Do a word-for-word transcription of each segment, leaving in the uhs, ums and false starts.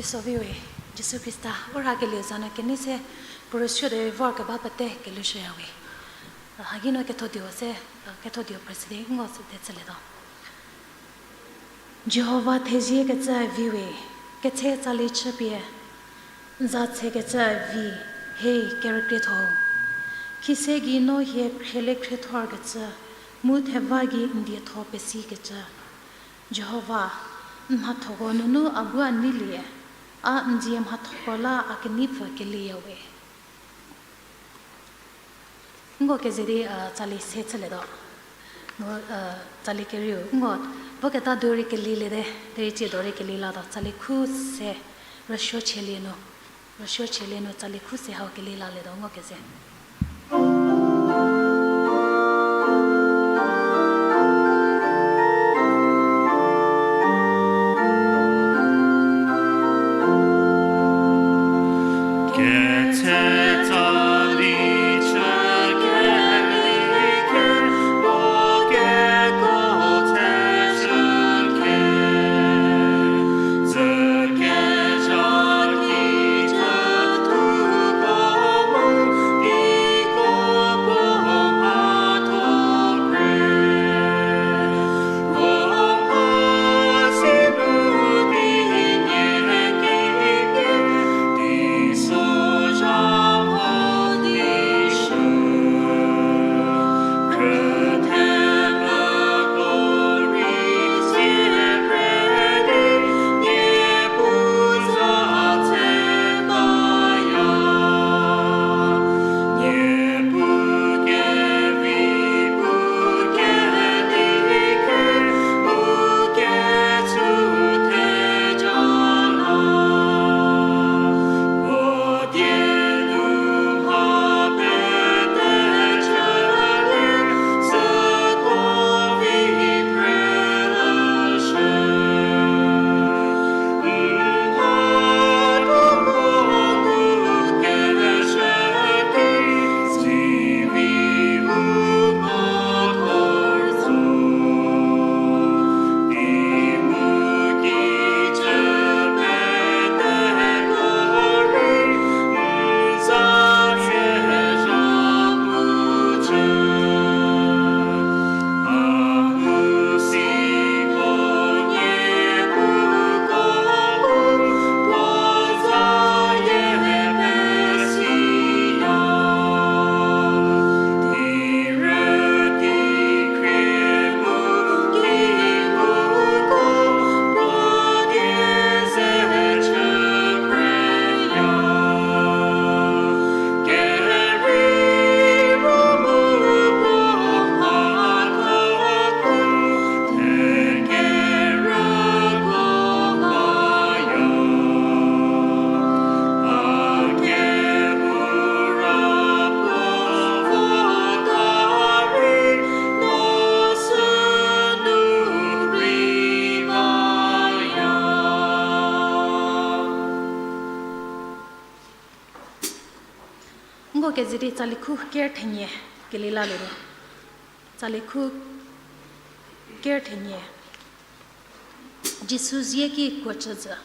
Soviwe, Jisu Khrista, u rhakelieu za nu kenei se, puo rüsuo de vorkeba pete kelushüyawe. Haki nu ketho dio se, ketho dio president ngo se de tsülietuo. Jihova thezie kecü viwe, ketse tsali chüpie, n za tse kecü vi, he, kerükrietho. Khise gei no hie khriele khriethor kecü, mu theva gei n dietho pesi kecü. Jihova, n mhathoko nunu a bu a neilie, a n dzie mhathoko la a keneipfü kelieyawe. Nko keze di, a, tsali se chülietuo. Mu, a, tsali kerieu, nko, voketa du rei kelieliete, derei tsiedo rei keli latuo, tsali khu se, rüsuo chielie nu, rüsuo chielie nu tsali khu se hau keli lalietuo, nko keze. Nko keze di tsali khu ker thenie keli lalietuo. Tsali khu ker thenie. Jisu zie ki kuo chüzhü.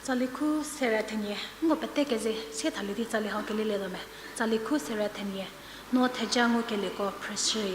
Tsali khu sere thenie, nko pete keze sie thalie di tsali hau kelilietuo me. Tsali khu sere thenie, no theja ngukelieko phrüshü.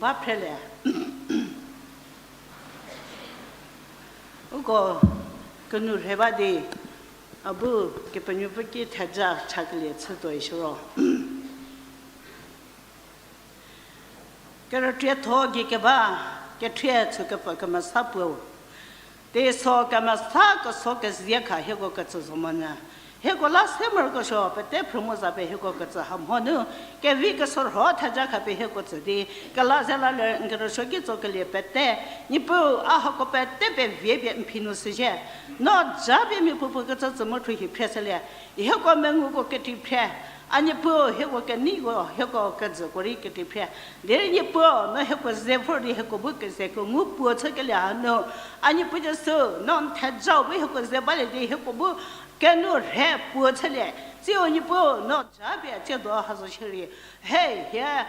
Ba phrelie. Uko kenu rhe ba di, a bu Kepenuopfü ki theja chakelie chütuo ishiro. Kerükrietho gei keba, kethie chükepfü kemesa puo. Teiso kemesa keso kezie kha hieko ketsü zo monyü. Hieko la se morokesuo pete phrü mo za pie hieko ketsü ha mho nu, kevi kesorho theja kha pie hieko tsü di, kela ze la ler n kerüsuo ki tsokelie pete, Niepuu a hako pete pevie pie n phi nu shüzhie. No ja pie mia puopuo kecü tsü mu thuo hi phre shülie. Hieko menguko keti phre. A Niepuu hieko keneiko hieko kejüko rei keti phre. Derei Niepuu no hieko ze vor di hieko bu keze kengu puo chükelie hanu. A Niepuu Jisu, no n thejau bu hieko ze balie di hieko bu kenu rhe puo chülie. Tsiu Niepuu no ja pie tsiedo ha zo shierei. He, hie,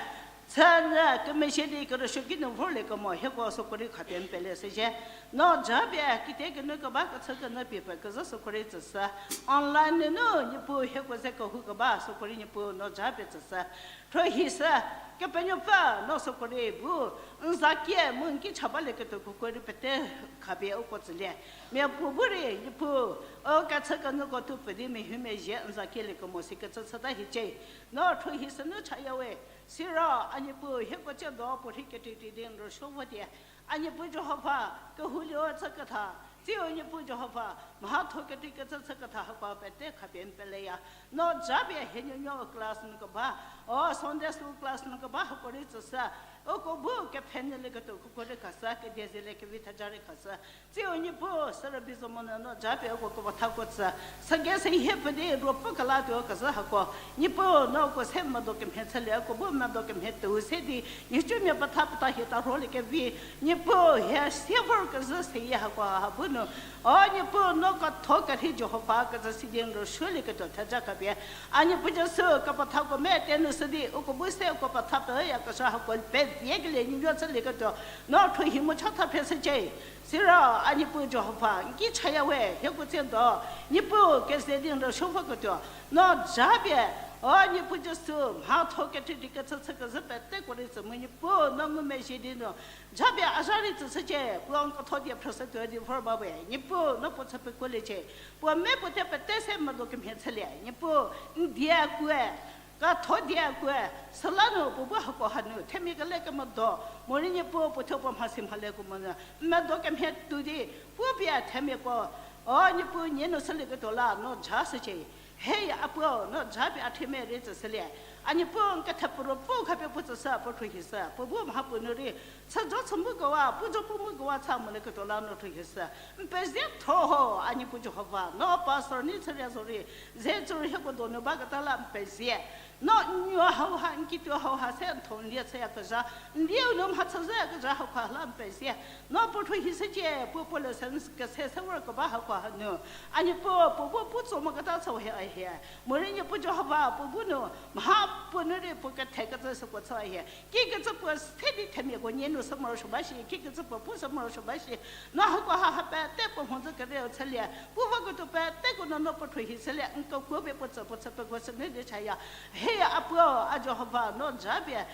chünyü kemezhie di kerüsuo ki nu vorlie kemo hieko süko rei khapie n pele shüzhie. No ja pie kitiekinu keba kechü kenyü pie pekezhü süko rei tsüshü. Online nunu Niepuu hieko ze kehou keba süko rei Niepuu no ja pie tsüshü. Thuo hi sü Kepenuopfü, no süko rei bu n za kie mu n ki cha balieketuo khouko rei pete khapie uko tsülie. Mia puo bu rei, Niepuu, o kechü kenyüko tuo pfü di mia huomia zie n za kieliekemo sikecü chüta hiecie. No thuo hi sünu chaya we. Siro, a Niepuu, hieko tsiedo puo rhei ketuo tuo di n rüsuo vo die, a Niepuu Jihova, kehoulie-o chüketha, tsiu Niepuu Jihova, mhatho ketuo kecü chüketha hako pete khapie n peleya. No japie hie nuonuo class nu keba, o Sunday school class nu keba hako rei tsüshü, uko bu kepfhenyülieketuo khouko rei khashü, kedie zelie kevi theja rei khashü. Tsiu Niepuu, sürübei zo monyü no japie uko kepethako tsü, sügei se hie pfü di ruopfü kelatuo kezhü hako, Niepuu, no uko se medo kemhie chülie, uko bu medo kemhie tuo se di, nhicumiapetha petha hie tarholiekevi, Niepuu, hie sie vorkezhü seyie hako ha bu nu, o Niepuu, no ketho kerhei Jihova kecü si di n rüsuolieketuo theja khapie, a Niepuu Jisu, kepethako mete nu shü di uko bu se uko petha peyakezha hako peviekelie nuonuo chülieketuo, no thuo hi mu chatha phre shücie. Siro, a Niepuu Jihova, n ki chaya we, hieko tsiedo, Niepuu, keze di n rüsuo voketuo, no japie, o Niepuu Jisu, mhatho ketuo tuo kecü chükezhü peteko rei tsü mu Niepuu, no ngumezhie di nu, japie a zha rei tsüshücie, puo n ketho die phrüshütuo di vor ba we, Niepuu, no puo chü pekuoliecie, puo me puo te pete se medo kemhie chülie, Niepuu, n die kuoe, ketho die kuoe, süla nu puo bu hako hanu themia kele kemedo, morei Niepuu puo thuo puo mhasi mhaleko monyü n medo kemhie tuo di, puo pie themiako, o Niepuu, nie nu shülieketuo la no ja shücie. Hei a puo, no japie a themia rei tsüshülie. A Niepuu, n kethepfü ruopfü khapie puo tsüshü, puo thuo hi shü, puo bu mhapuo nu rei, chüjo chü mu kewa, puo jo pu mu kewa cha molieketuo la no thuo hi shü. N pezie tho ho, a Niepuu Jihova, no pastor nei chürie zo rei, ze tsur hieko donu baketa la n pezie. No n nuo hauha, n kituo hauha se n tho n lie chüyakezha, n lieu nu mhachü zhüyakezha hako la n pezie. No puo thuo hi shücie, puo puo lessons kese se vorkeba hako hanu, a Niepuu, puo bu pu tso moketa chü hie a hie, morei Niepuu Jihova puo bu nu, mhapuo nu rei puo kethekecü süko chü a hie. Kikecü puo se di themiako nie nu shü morosuo ba shi, kikecü puo pu shü morosuo ba shi, no hako ha ha pete puo mhodzü kerieu chülie, pu voketuo peteko no no puo thuo hi shülie, n kekuo pie puo tsü puo chü pekuo shünyü di chaya. Hei a puo, a Jihova, no japie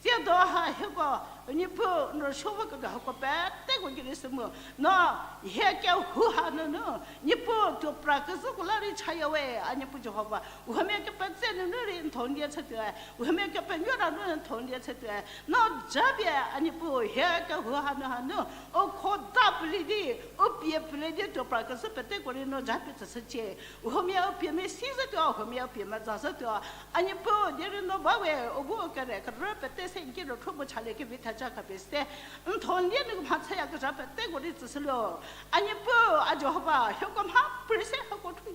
tsiedo ha hieko, Niepuu, n rüsuo voketuo hako peteko gei rei shü mu, no hie kehou ha nunu, Niepuu, tuo pra kezhüko la rei chaya we, a Niepuu Jihova, u huomia kepetse nunu rei n tho n lie chütuoe, u huomia kepenuo ra nu n tho n lie chütuoe, no japie a Niepuu hie kehou hanu hanu, u khoda pfhülie di, u pie pfhülie di tuo pra kezhü peteko rei no japie tsüshücie. U huomia u pie mesi zhütuo, u huomia u pie meza zhütuo, a Niepuu, derei no ba we, u bu u kere kerü pete se n ki rüthro mu chaliekevi theja khapie se, n tho n lie nu mha chüyakezha peteko rei tsüshüluo. A Niepuu, a Jihova, hieko mha prie se hako thuo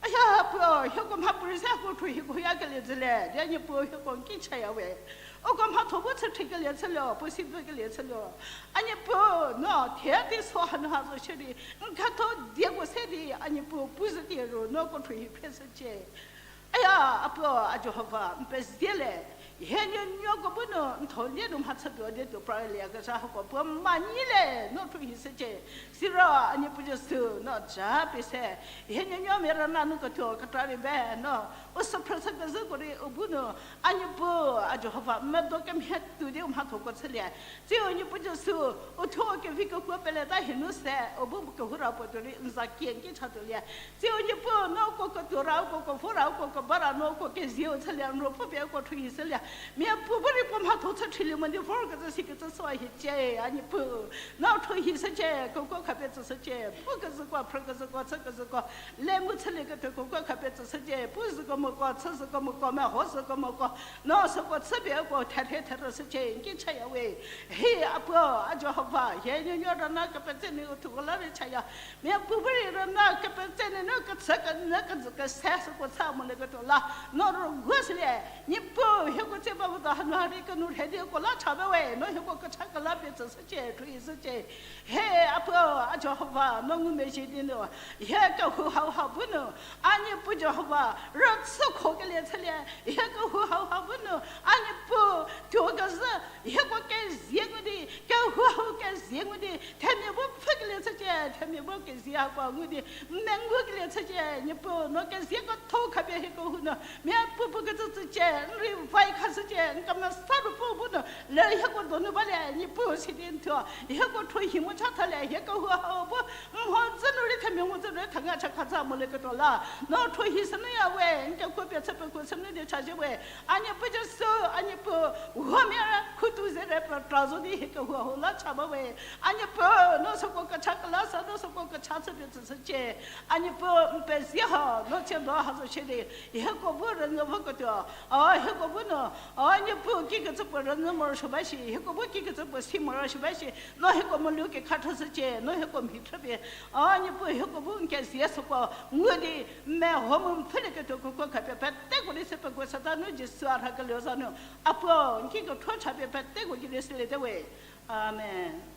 Aya, puo, hieko mha prie se hako thuo hieko yakelie zhülie, di a Niepuu hieko n ki chaya we. Uko mhatho bu chü thikelie chüluo, puo si pfükelie chüluo. A Niepuu, no thie teiso hanu ha zo shierei, n khatho dieko se di, a Niepuu pu zhü di ru, no uko thuo hi phre shücie. Aya, a puo, a Jihova, n pezie le. Hie nuonuoko bu nu n tho lie nu mha chütuo di tuo pralie kezha hako puo ma nyi le, no thuo hi shücie. Siro a Niepuu Jisu, no japie se, hie nuonuomia rüna nu ketuo kekra rei be, no u sü phrüshü kezhüko rei u bu nu, a Niepuu, a Jihova, medo kemhie tuo di u mhathoko chülie. Tsiu Niepuu Jisu, u thuo kevi kekuo peleta hie nu se, u bu kehou ra puo tuo rei n za kie n ki chatuolie. Tsiu Niepuu, no uko ketuo ra, uko kevo ra, uko keba ra, no uko kezieu chülie, n ruopfü pie uko thuo hi shülie. Mia puo bu rei puo mhatho chü thilie mo di vorkecü sikecü süu hiecie, a Niepuu. No thuo hi shücie, kekuo khapie tsüshücie, pu kezhüko, phrü kezhüko, chü kezhüko, le mu chülieketuo kekuo khapie tsüshücie, pu zhüko moko, chü zhüko moko, meho zhüko moko, no süko chüpie uko therhe therü shücie, n ki chaya we. Hie a puo, a Jihova, hie nuonuo rüna kepetse nu u thuko la rei chaya. Mia puo bu rei rüna kepetse nunu kechü kenyü kezü kese süko cha molieketuo la, no rüguo shülie. Niepuu, hieko tsie ba bu do hanu ha rei kenu rhe di uko la cha ba we, no hieko kecha kela pie tsüshücie, thuo hi shücie. Hie a puo, a Jihova, no ngumezhie di nu, hie kehou hauha bu nu, a Niepuu Jihova, rüchükho kelie chülie, hie kehou hauha bu nu, a Niepuu, tuo kezhü, hieko kezie ngu di, kehou hau kezie ngu di, themia bu pfhükelie chücie, themia bu kezie hako ngu di, mengukelie chücie, Niepuu, no kezie ketho khapie hieko Pu nu, mia pu pu kecü tsücie, n rei vai khashücie, n kemesa ru pu bu nu, le hieko donu balie, Niepuu sidi n thuo, hieko thuo hi mu chathalie, hie kehou hau bu, mhodzü nu rei themia mhodzü nu rei thanga cha khatsa molieketuo la, no thuo hi sünu ya we, n kekuo pie chü pekuo sünu di chazhie we, a Niepuu Jisu, a Niepuu, huomia khutu ze re pekra zo di hie kehou hau la cha ba we, a Niepuu, no süko kecha kelashü, no süko kecha chüpie tsüshücie, a Niepuu, n pezie hau, no thie no ha zo shie di, hieko bu rünyü voketuo, a hieko bu nu, a Niepuu kikecü puo rünyü morosuo ba shi, hieko bu kikecü puo si morosuo ba shi, no hieko melu kekhathashücie, no hieko mhi thrüpie, a Niepuu hieko bu n kezie süko ngu di, meho mu n pfhülieketuo kukuo khapie peteko di se pekuo sata nu Jisu a rhakelieu za nu, a puo n kiketho chapie peteko ki di süliete we. Amen.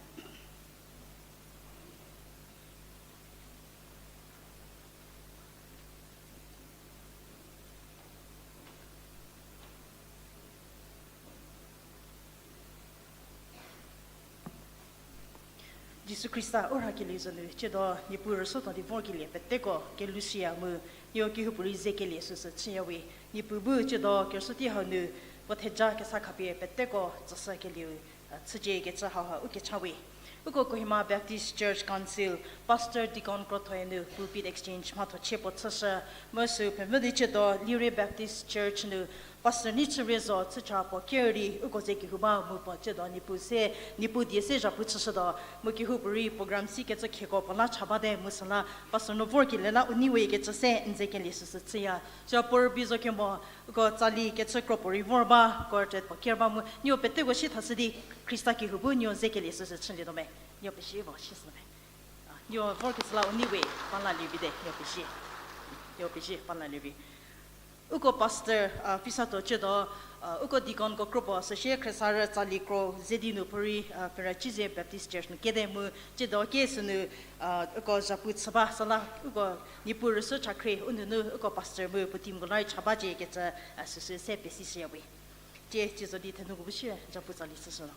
Jisu Khrista u rhakelieu za nu, tsiedo Niepuu rüsuo tho di vorkelie peteko kelushüya mu, nieko kehoupuorei zekelie süsü chüya we, Niepuu bu tsiedo kerüsuo tei hau nu, puo theja kesa khapie peteko tsüshükelieu, chücie kecü hauha u kecha we. Uko Kohima Baptist Church Council, Pastor Deacon krothoe nu pulpit exchange mhatho chie puo chüshü, mu sü pemvü di tsiedo Lire Baptist Church nu, Pastor Neichürie zo chücha puo ker di uko ze kehou ba mu puo tsiedo Niepuu se, Niepuu die se zhapu chüshütuo, mu kehoupuorei program sikecü khieko puo la cha bate mu süla, Pastor nu vorkelie la u nei we kecü se n zekelie süsü chüya. Cha puo rübei zo kemo, uko tsali kechü kro puorei vor ba, quartet puo ker ba mu, nieko peteko shi thashü di, Khrista kehou bu nieko zekelie süsü chülietuo me, nieko pezie vo shi sü me. A, nieko vorkecü la u nei we, pa la lievi te, nieko pezie. Nieko pezie, pa la lievi. Uko pastor, a, Fisatuo tsiedo, a, uko deaconko kro puo süsie khriesarü tsali kro ze di nu puorei, a, Perachizie Baptist Church nu kete mu, tsiedo kie sünu, a, uko zhapu chü ba süla, uko Niepuu rüsuo chakhrie u nunu uko pastor mu puo teamko la rei cha bacie kecü, a, süsü se pesishüya we. Tie, tie zo di thenuko bu shie zhapu tsali chüshü no.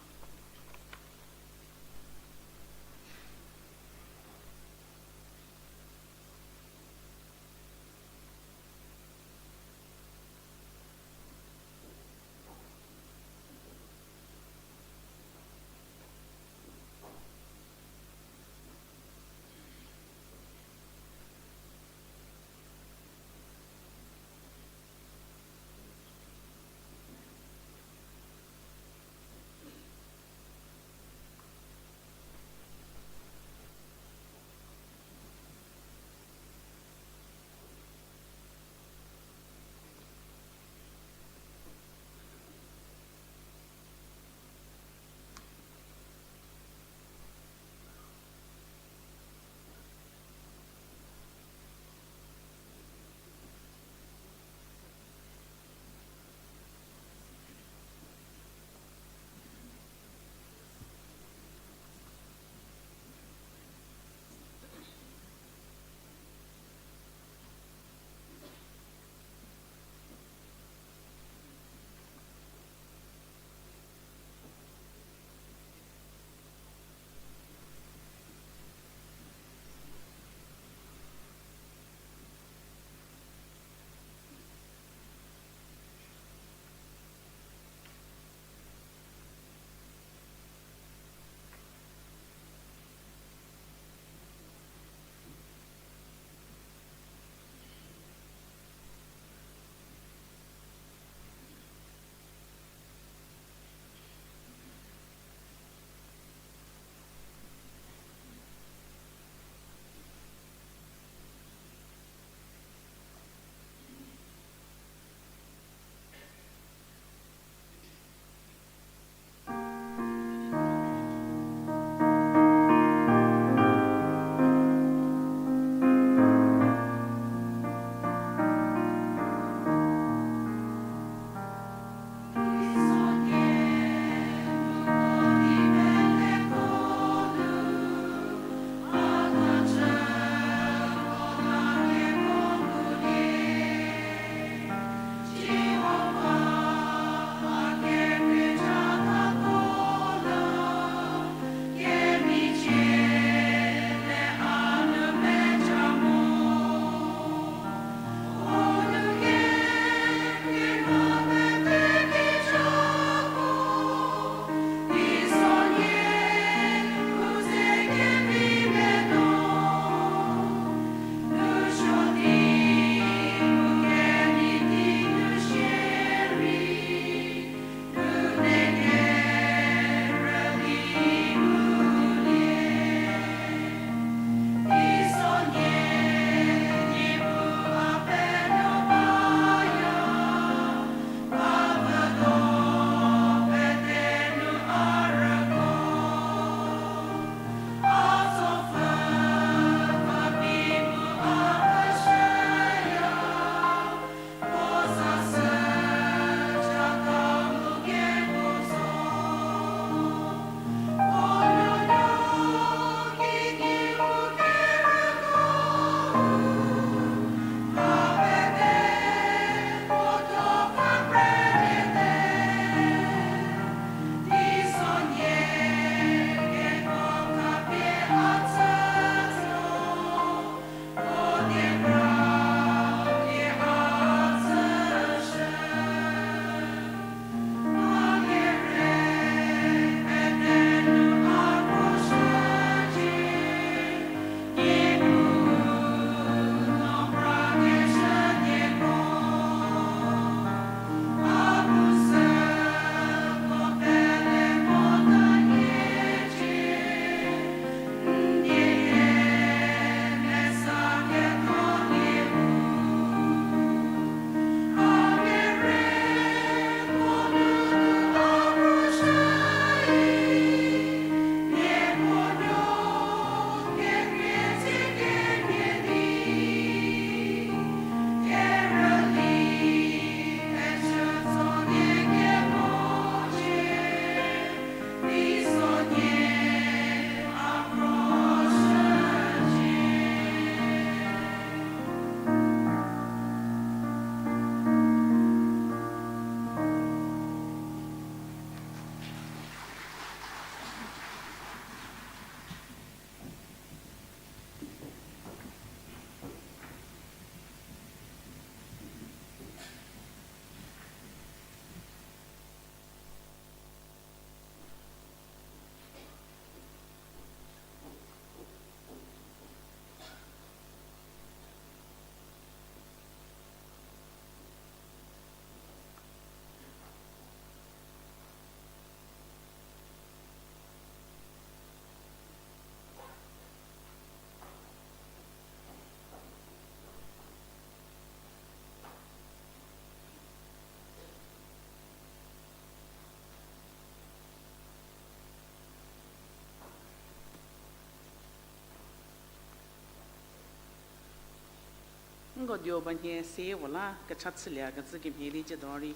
Dio ba nhie seyie hau la kecha chülie kecü kemhie di ciedo rei,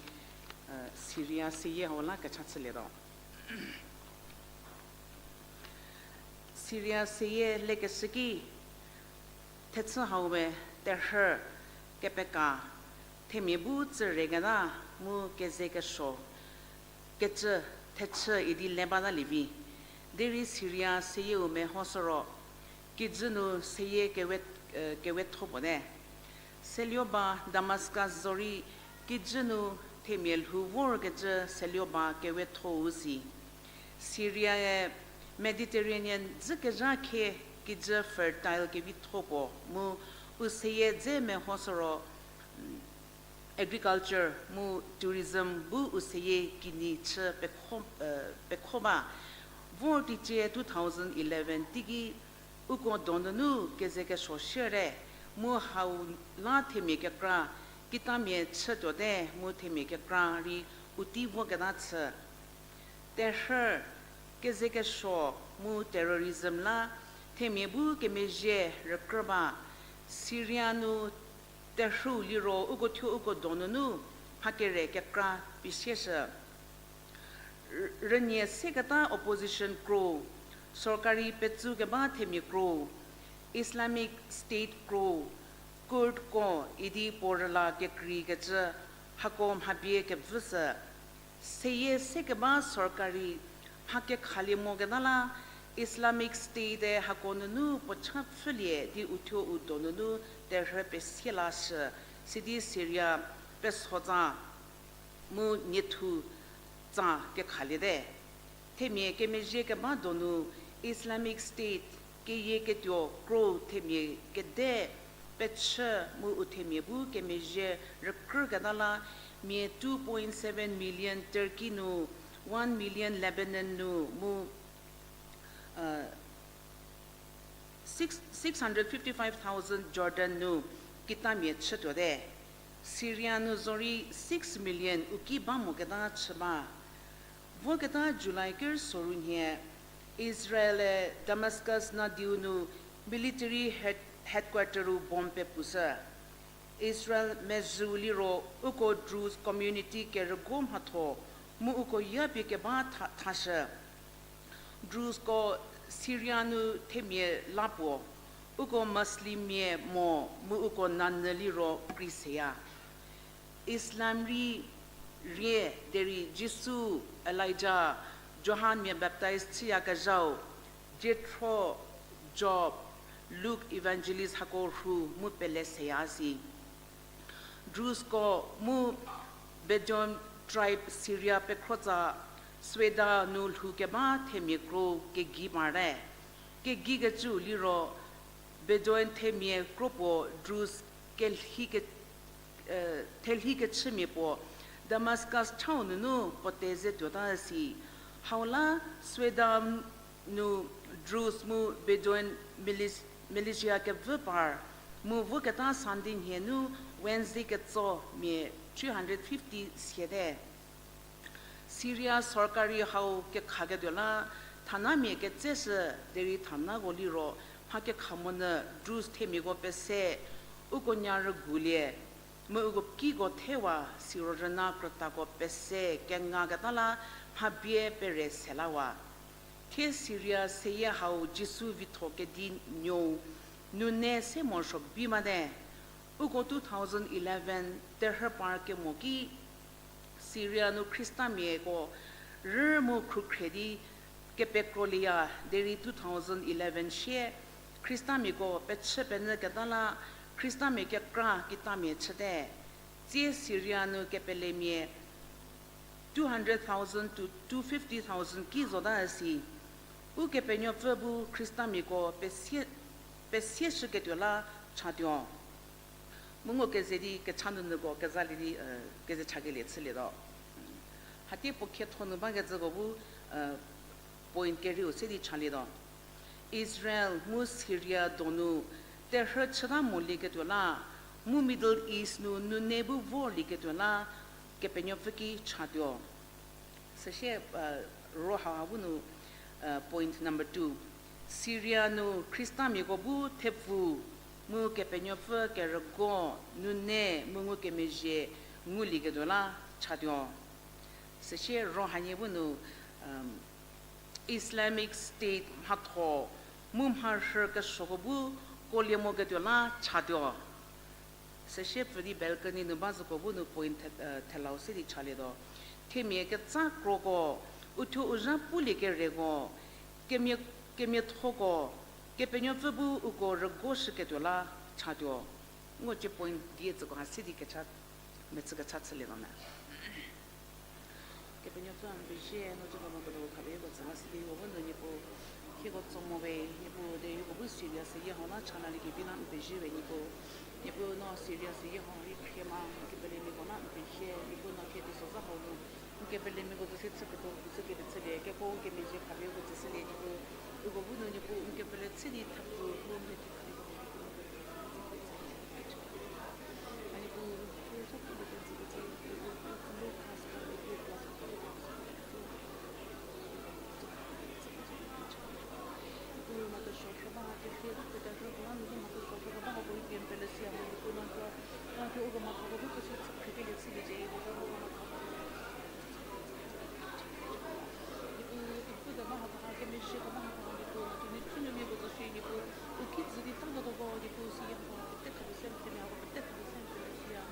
Syria seyie hau la kecha chülietuo. Syria seyie lekeshü ki, thechü hau we terhü kepeka, themia bu tsüreketa mu keze kesuo kecü thechü idi le batalie vi. Derei Syria seyieu mehoshü ro, kijü nu seyie kewe, kewetho puo te. Selioba Damascus zorei kijü nu themia lhou vorkecü selioba kewethou si. Syriae Mediterranean dzükezha khie kijü fertile kevitho puo mu u seyie dze mehoshü ro, agriculture mu tourism bu u seyie kinyi chü pekho, pekho ba. Vor teicie two thousand eleven teiki uko donunu keze kesuo shüte, mu hau la themia kekra kitamia chütuote mu themia kekra rei u tei voketa chü. Terhü, keze kesuo mu terrorism la themia bu kemezhie rükrü ba. Syria nu terhüu liro uko thuo uko donunu mha kere kekra pisieshü. Rünie seketa opposition kro, sorkari petsu keba themia kro, Islamic State kro, Kurd ko idi puo rüla kekreikecü hako mha pie kevüshü. Seyie sekeba sorkari mha kekhalie moketa la, Islamic State-e hako nunu puo cha pfhülie di uthuo u donunu terhü pesie lashü, sidi Syria pesotsa mu niethu tsa kekhaliete. Themia kemezhie keba donu Islamic State keyieketuo kro themia kede pechü mu u themia bu kemezhie rükrüketa la, mia two point seven million Turkey nu, one million Lebanon nu mu, six, six hundred fifty-five thousand Jordan nu kitamia chütuote. Syria nu zorei six million u ki ba moketa chü ba. Voketa July ker soru nhie, Israel-e Damascus nadiu nu military head, headquarter-u bomb pepushü. Israel mezhüu liro uko Druze community kerügo mhatho mu uko yapie keba tha, thashü. Druze ko Syria nu themia la puo, uko Muslimmia mo mu uko nanyü liro kri seya. Islam rei rie derei Jisu, Elijah, Johan mia baptize chüyakezhau, Jethro, Job, Luke Evangelist hako rhu mu pele seya si. Druze ko mu Bedouin tribe Syria pekhrotsa Sweda nu lhou keba themia kro kegei mare. Kegei kecüu liro Bedouin themia kro puo Druze kelhi ke, thelhi kechümia puo Damascus chau nunu puo te ze tuota si. Hau la Sweda nu Druze mu Bedouin milis-, militia kevü par mu voketa Sunday nhie nu Wednesday ketso mia three hundred fifty siate. Syria sorkari hau kekhaketuo la thanamia ketseshü derei thanako liro mha kekhamonyü Druze themiako pese uko nya rügulie mu uko kiko thewa siro rüna krütako pese kengaketa la mha pie pere selawa. Thie Syria seyie hau Jisu vitho kedi nuou nune se morosuo bi mate. Uko two thousand eleven terhü par kemo ki Syria nu Khristamiako rü mu khrukhre di kepekro lieya derei two thousand eleven sie Khristamiako pechü penyü keta la Khristamia kekra kitamia chüte. Tsie Syria nu kepelemia two hundred thousand to two fifty thousand ki zota si. Ukepenuopfü bu Khristamiako pesie, pesie shüketuo la chatuo. Mu ngo keze di kecha nunyüko kezalie di, keze chakelie chülietuo. Hatie puo khietho nu bakecüko bu, point kerieu se di chalietuo. Israel mu Syria donu terhü chüta molieketuo la, mu Middle East nu nune bu vorlieketuo la, Kepenuopfü ki chatuo. Süsie, ro haha bu nu, point number two. Syria nu Khristamiako bu thepfu Mu Kepenuopfü kerügo nune mu ngukemezhie ngulieketuo la chatuo. Süsie ro hanie bu nu, um, Islamic State mhatho mu mharhü kesuoko bu kolie moketuo la chatuo. Süsie pfü di balcony nu ba züko bu nu point the-, thelau se di chalietuo. Themia ketsa kroko, uthuo u zha pulie kereko, kemia-, kemiathoko, Kepenuopfü bu uko rügoshüketuo la chatuo. Ngocie point die tsüko ha se di kecha, mechü kecha chülietuo me. Kepenuopfü n pezie, no ciko no kedo khapie hieko tsü la sidi hieko bu nu Niepuu, hieko tso mo we, Niepuu de hieko bu serious yie hau la cha la liekevi la n pezie we Niepuu. Niepuu no serious yie hau rei khrie ma, kepelemiako la n pezie, Niepuu no khie teisozha hau nu n kepelemiako zo sie chü ketuo, chü ketuo chülie, keko kemezhie khapie hieko tsüshülie Niepuu. Uko bu nu Niepuu n kepele chü di thapfu mu meti khapie Niepuu, kepfü keba hako ha, kemezhie keba hako ha, Niepuu, no kenei thunumiako zo shie, Niepuu, u ki zü di taketuoko, Niepuu, siya hako ha pete khapie se, themia hako pete khapie se, Niepuu, siya.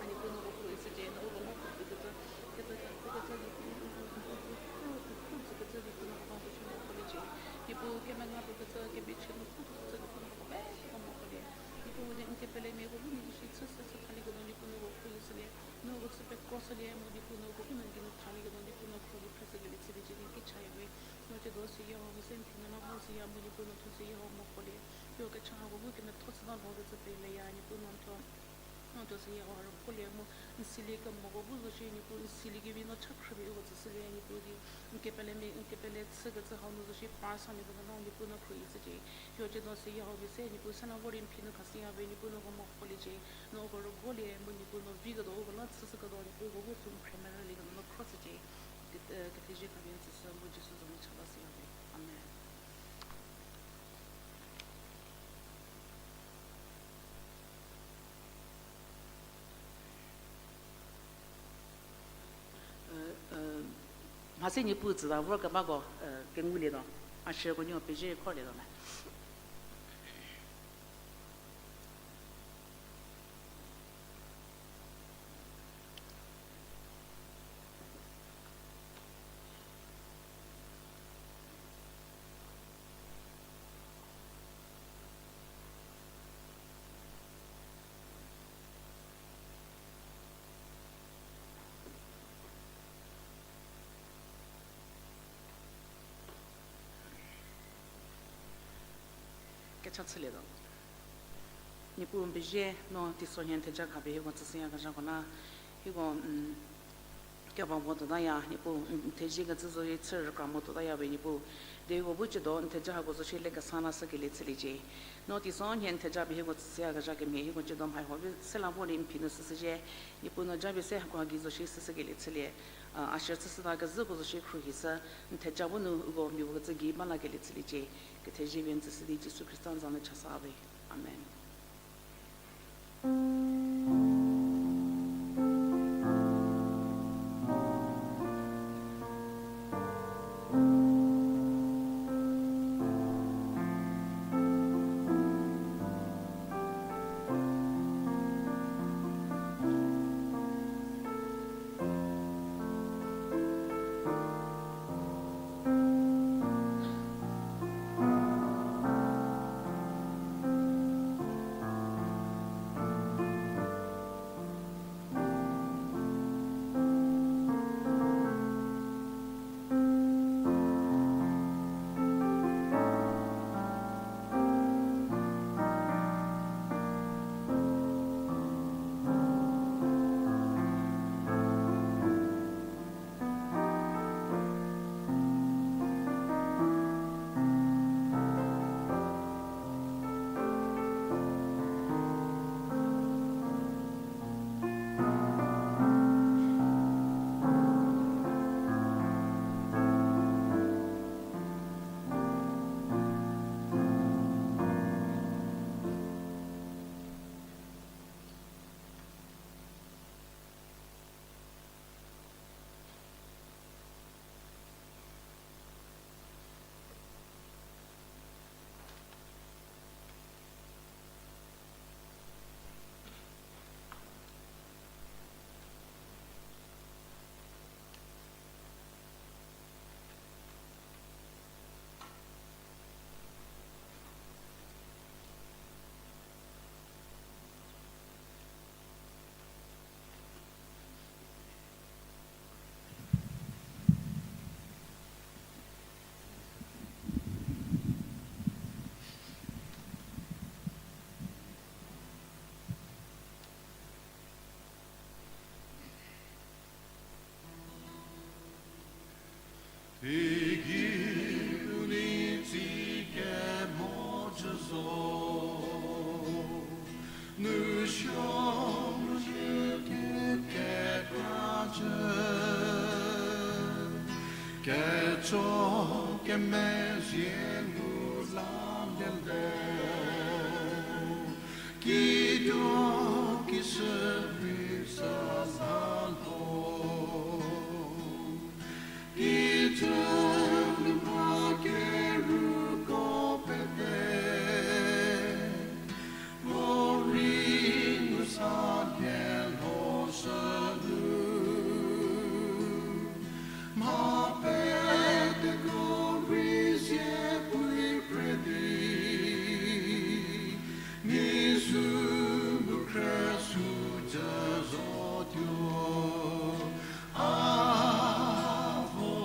A Niepuu, no uko khruohishücie, no uko la pfü kecü, kecü, kecü, kecü, Niepuu, u, u, u, u, u, u, tsükecü, Niepuu, no uko ba zo shie, no kholiecie. Niepuu, kemenga pfü kecü, kemichie nu pfü kecü, Niepuu, no uko pete khapie se, no kholie. Niepuu, di n kepelemiako bu nu zo shie, chü, chü, chü, thalieketuo, Niepuu, no uko khruohishülie. No uko chü pekroshülie mu Niepuu no uko bu nu n geinu thalieketuo Niepuu no khro di phreshükelie chüliecie di ki chaya we. No ciedo seyie hau se n phi nu la vor siya mu Niepuu no thuo seyie hau mo kholie. Hieko kecha hako bu kemetho chü la lhokecü peleya Niepuu no thuo. No thuo seyie hau rükolie mu n silie kemoko bu zo shie Niepuu n siliekevi no cha khrüpie uko tsüshülie Niepuu di n kepele mi, n kepele chükecü hau nu zo shie par sa Niepuu no la Niepuu no khruohishücie. Hieko ciedo seyie hau pie se Niepuu se la vor di n phi nu khashüya we Niepuu no uko mo kholiecie. No uko rükolie mu Niepuu no viketuo uko la chüshüketuo Niepuu uko bu sü n phre merülieketuo no khro shücie. Ke-, eh, kethezie khapie n tsüshü mu Jisu za nu cha la siya we. Amen. Eh, eh, mhase Niepuu tsüta vor kebako, eh, kengulietuo. A shirko nuo pezie khorlietuo me. Kecha chülietuo. Niepuu n pezie no teiso nhie n theja khapie hieko tsüshüyakezhako la, hieko, mm, keba mo tuotaya, Niepuu, n thezie kecü zo rei chü rükra mo tuotaya we Niepuu. Derei hieko bu ciedo n theja hako zo shie lekesa la shükelie chüliecie. No teiso nhie n theja pie hieko tsüshüyakezha kemhie hieko ciedo mhai ho vi se la vor di n phi nu shüshüzhie. Niepuu no japie se hako haki zo shie shüshükelie chülie. A, a shie chüshüta kezhüko zo shie khruohishü, n theja bu nu uko mia puo kecü gei ba lakelie chüliecie. Kethezie pie n tsüshü di Jisu Khrista za nu chasa we. Amen. Kecho kemezhie ngu la lele, kido kishürei sa la lo, kijü nu mha keruko pete, puorei ngu sa lie lhoshü nu, mha peteko rei zie pui phre di, mi sü mu khre sü jü zotuo. A vo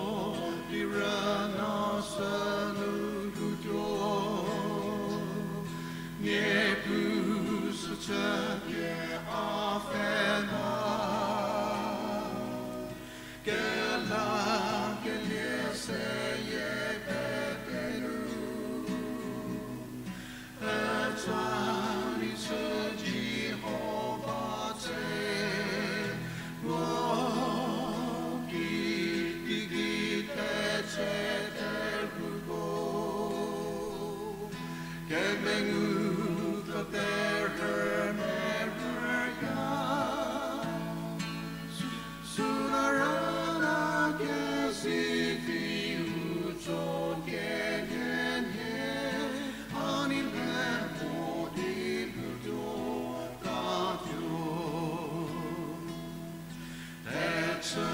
di rüna sünu lhoutuo, Niepuu süchü pie a pfhe la, kelakelie seyie pete nu, ücani chü Jihova tse, puo kikidi tetse terhuko, kemengu pfü terhü merhüya. Süla rüna kesi di u tso kenie nie, a nei le mo di lhoutuo, katuo. Thechü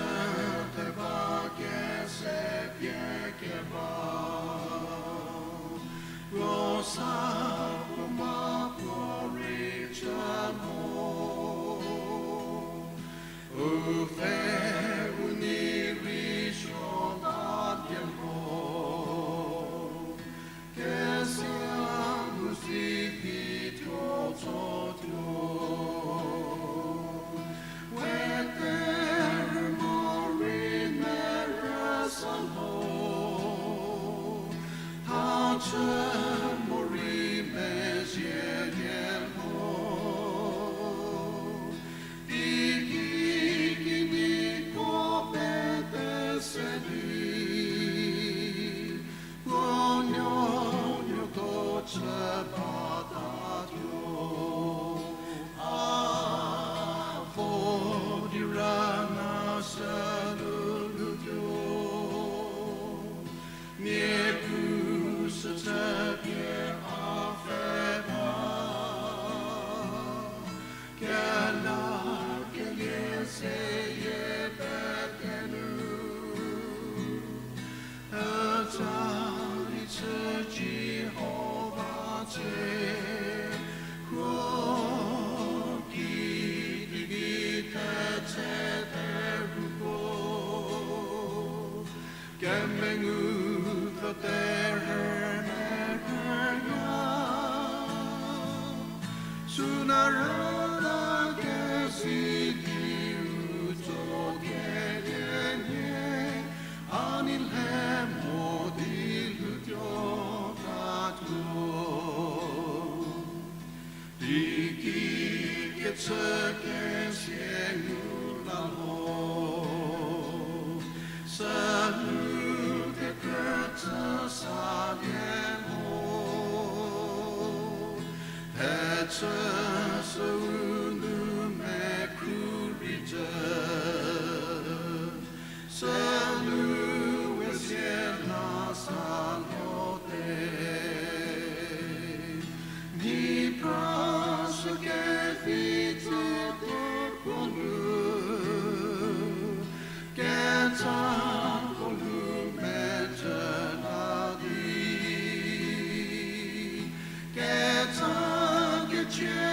theba kese pie keba, puo sa puo ma puorei chü mo, u pfhe u nei rei suo ta lie lho, kesia nu si di thuo tsotuo. We terhü morei merü sa lho, thachü morei mezhie lie lho, teiki kinyiko pete se di, puo nuonuoko chü batatuo. A vo di rüna sünu lhoutuo, Niepuu süchü pie a pfhe ba, kelakelie seyie pete nu, ücani chü Jihova tse, puo kikidi tetse terhuko, kemengu pfü terhü merhüya. Süla rüna kesi di u tso kenie nie, a nei le mo di lhoutuo, katuo. Teiki kechü kesie ngu la lho, sünu kekrü chü sa lie lho, thechü süu nu mekhru rei jü, sünu we sie la sa lhote. Mhi pra sü kevi tse puo nu, kechako lhou mejü la di, kecha kecie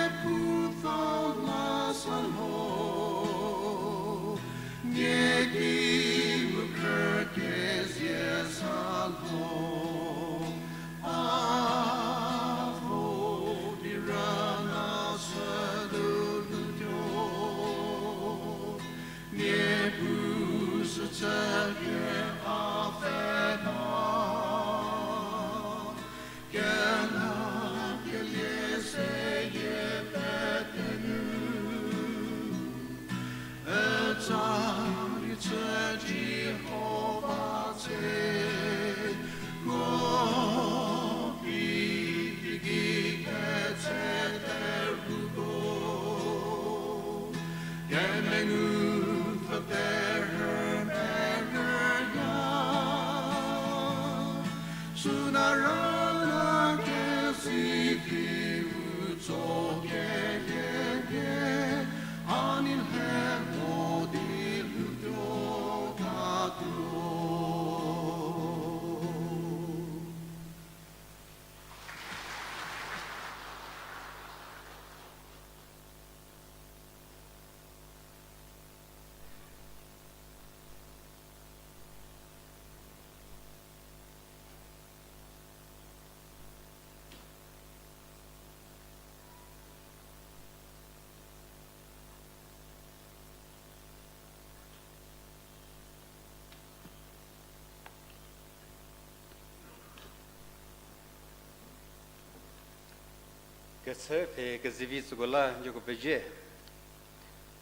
Kechü pfhe kezivi süko la nieko pezie.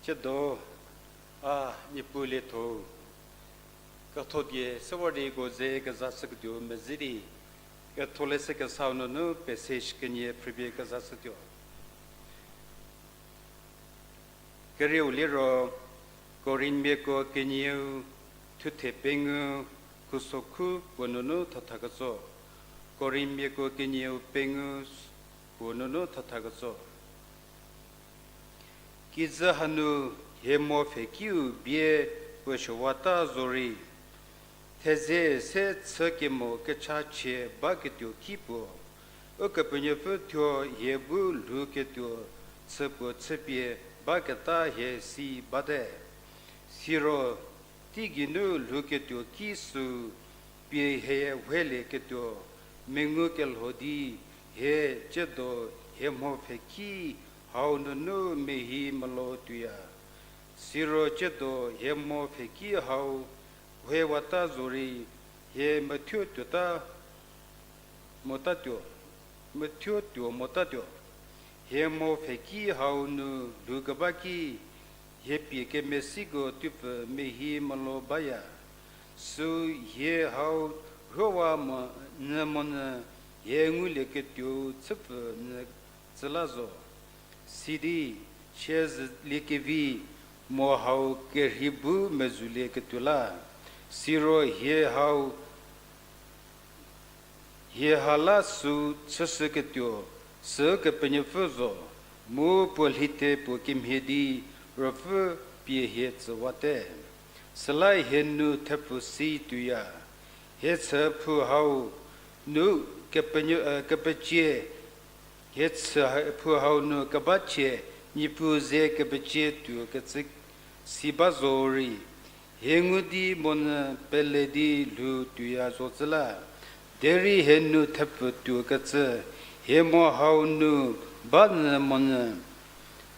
Tsiedo a Niepuu lietho-u ketho die sewa di ko ze keza shüketuo mezhü di, ketholeshü kesau nunu passage kenie phrüpie keza shütuo. Kerieu liro, Korinthmiako kenieu thuthe pengou khusokhu puo nunu thatha ketso. Korinthmiako kenieu pengou puo nunu thatha ketso. Kijü hanu hie mo pfhekiu bie puo suowata zorei, theze se chü kemo kechachie baketuo ki puo, Ukepenuopfü thuo hie bu lhouketuo chü puo chüpie baketa hie si bate. Siro teigeinu lhouketuo ki sü pie hie whelieketuo mengu kelho di hie tsiedo hie mho pfheki hau nunu mehi melo tuoya. Siro tsiedo hie mo pfheki hau whewata zorei hie methuo tuota motatuo, methuo tuo motatuo. Hie mo pfheki hau nu lhoukeba ki hie pie kemesiko tuopfü mehi melo baya. Sü hie hau rhowa mo nyü monyü hie ngulieketuou chüpfü nyü tsü la zo. Sidi, siezhüliekevi mo hau kerhei bu mezhülieketuo la, siro hie hau, hie ha la sü chüshüketuo, sü Kepenuopfü zo, mu puo lhite puo kemhie di Ruopfü pie hie tsüwate. Süla hie nu thepfu si tuoya. Hie chü phu hau nu kepenuo, eh, kepecie, hie chü ha-, phu hau nu kebachie, Niepuu ze kepecie tuo kecü si ba zorei, hie ngu di monyü pele di lhou tuoya zocü la. Derei hie nu thepfu tuo kecü, hie mo hau nu ba nyü monyü,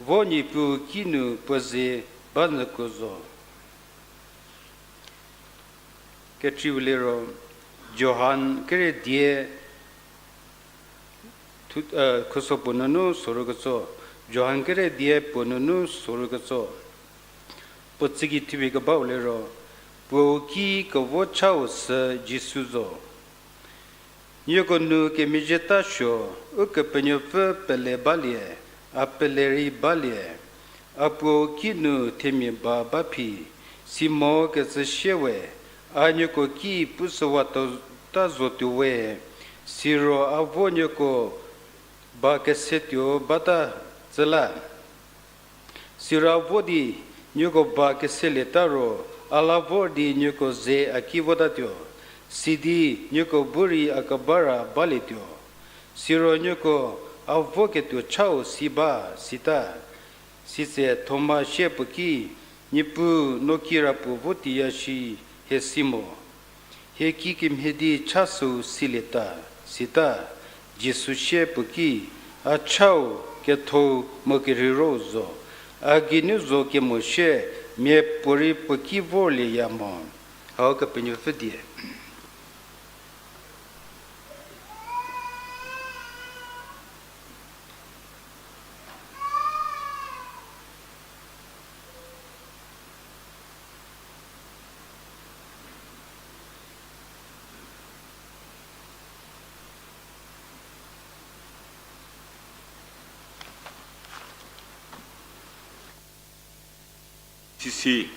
vo Niepuu kinu puo ze ba nyüko zo. Kekreiu liro, Johan kere dia, thu-, eh, khuso puo nunu soru ketso, Johan kere dia puo nunu soru ketso. Puo tsüki thupie kebau liro, puou ki kevo chau sü Jisu zo. Nieko nu kemezhieta suo, Ukepenuopfü pele balie, a pele rei balie, a puou kinu themia ba ba phi, si mo kecü sie we, a nieko ki pushüwata zotuo we, siro a vo nieko ba kesetuo bata tsü la. Siro a vo di nieko ba keselieta ro, a la vor di nieko ze a ki votatuo, sidi nieko bu rei a kebara balietuo. Siro nieko a voketuo chau si ba, sita. Sitse Thoma sie puo ki, Niepuu, no kirapuo vo tiya shi hie si mo. Hie ki kemhie di cha süu silieta, sita. Jisu sie puo ki, a chau, ketho-u mu kerheiro zo. A geinu zo kemo sie, miapuorei puo ki vorlieya mo. Hau Kepenuopfü die. C C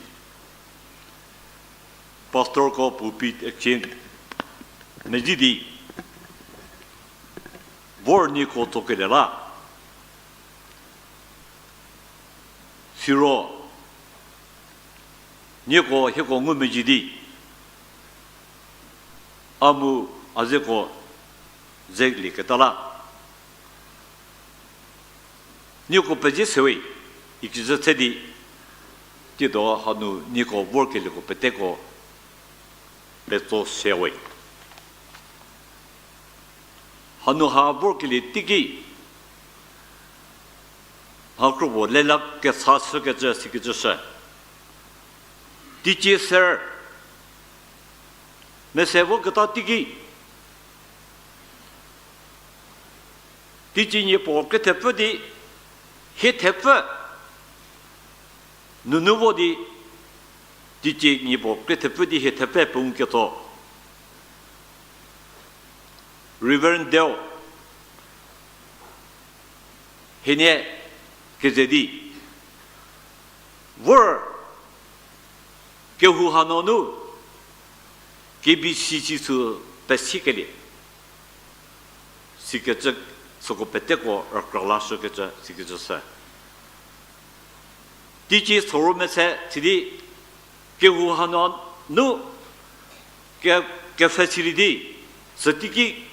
pastorko pulpit exchange mezhü di vor nieko tsokelie la. Siro nieko hieko ngumezhie di a mu a zeko zelieketa la. Nieko pezie sewe, ikecü se di, tsiedo hanu nieko vorkelieko peteko petso sewe. Hanu ha vorkelie teiki, mha kro puo lelakesa shükecü sikecü shü. Teicie ser mese voketa teiki, teicie nie puo krie thepfü di hie thepfü nunu vo di, teicie nie puo krie thepfü di hie thepfü pengou ketso Reverend Deo hienie keze di vor kehou hanunu K B C C sü pesikelie sikecü, süko peteko rükra lashükecü sikecü sü. Teicie soru mese sidi kehou hanunu ke, kepfhesilie di, süteiki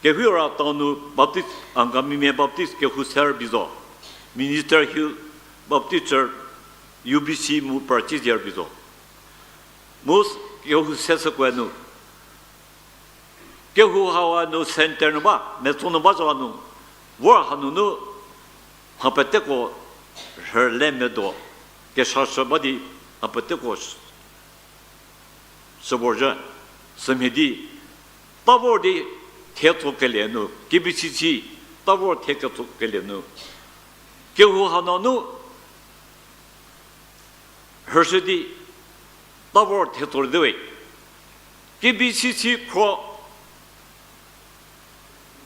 Kewhira Town nu Baptist, Angamimia Baptist kehou se rübei zo, Minister Hill Baptist Church, U B C mu Prachizier rübei zo. Mu kehou se sükoe nu kehou hawa nu center nu ba, metso nu ba zo hanu, vor hanunu mha peteko rhüle medo keshashü ba di mha peteko shü, shüvorzhü, sümhie di, ta vor di thietsokelie nu, K B C C, ta vor thieketsokelie nu, kehou hanunu rhüshü di, ta vor thietsolie we. K B C C khro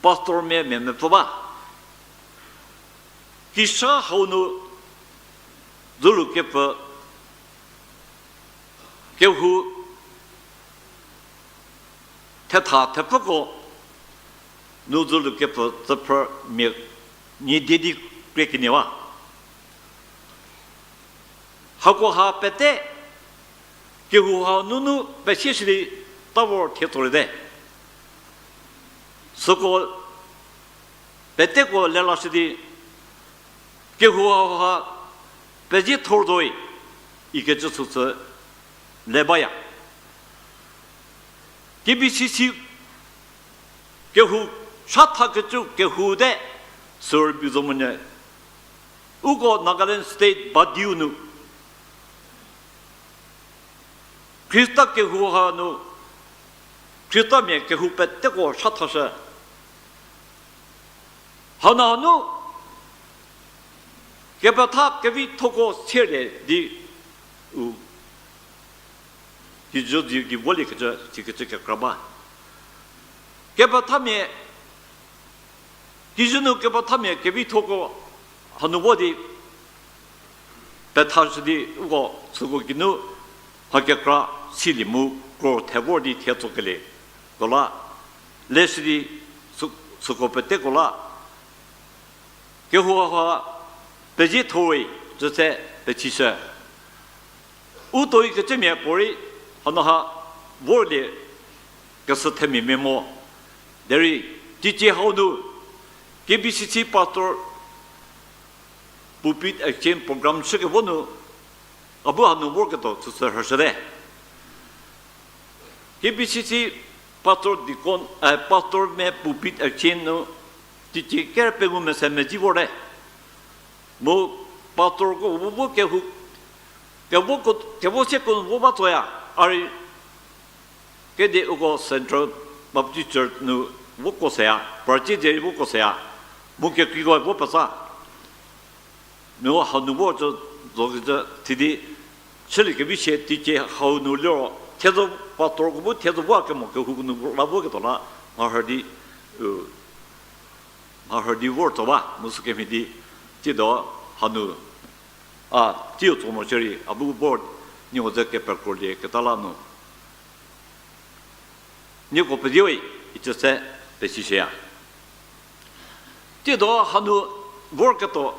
pastormia mia mepfü ba. Kisa hau nu dzülu kepfü kehou thetha thepfüko nu dzülu kepfü tsüphrümia nie die di krie kenie ba. Hakoha pete kehou hanunu pesishü di ta vor thietsolie te. Süko peteko lelashü di kehou haha pezie thor zoe ikecü süsü le baya. K B C C kehou chathakecü kehou te sü rübei zo monyü. Uko Nagaland State badiu nu Khrista kehou hanu, Khristamia kehou peteko chathashü. Hanu hanu kepetha kevithoko sielie di u kijü di, di voliekecü, sikecü kekra ba. Kepethamia, kijü nu kepethamia kevithoko hanu vo di pethashü di uko süko geinu mha kekra silie mu kro the vor di thietsokelieko la, leshü di sü-, süko peteko la kehou ha pezie thowe cü se pechishü. U toi kecümia puorei hanu ha vorlie kesü themia mia mo. Derei teicie hau nu K B C C pastor pulpit exchange program chükevo nu a bu hanu vorketuo süsü rhüshüte. K B C C pastor deacon, eh, pastor mia pulpit exchange nu teicie ker pengou mese medzi vorte. Mu pastorko bu vo kehou, kevo ko, kevo sieko nu vo ba tsoya, a rei kedi uko Central Baptist Church nu voko seya, party derei voko seya, mu kekreiko vo pesa. Mu hanu vo cü zo kecü sidi, chülie kevi sie teicie hau nu liro, thiezo pastorko bu thiezo vo kemo kehou nu la voketuo la, mharhü di, u, mharhü di vor tso ba, mu sükemhie di, tsiedo hanu A, tsiu tso mo shierei, a bu vor, nieko ze kepekrolie keta la nu. Nieko pediwe, icü se pesishüya. Tiedo hanu vorketuo,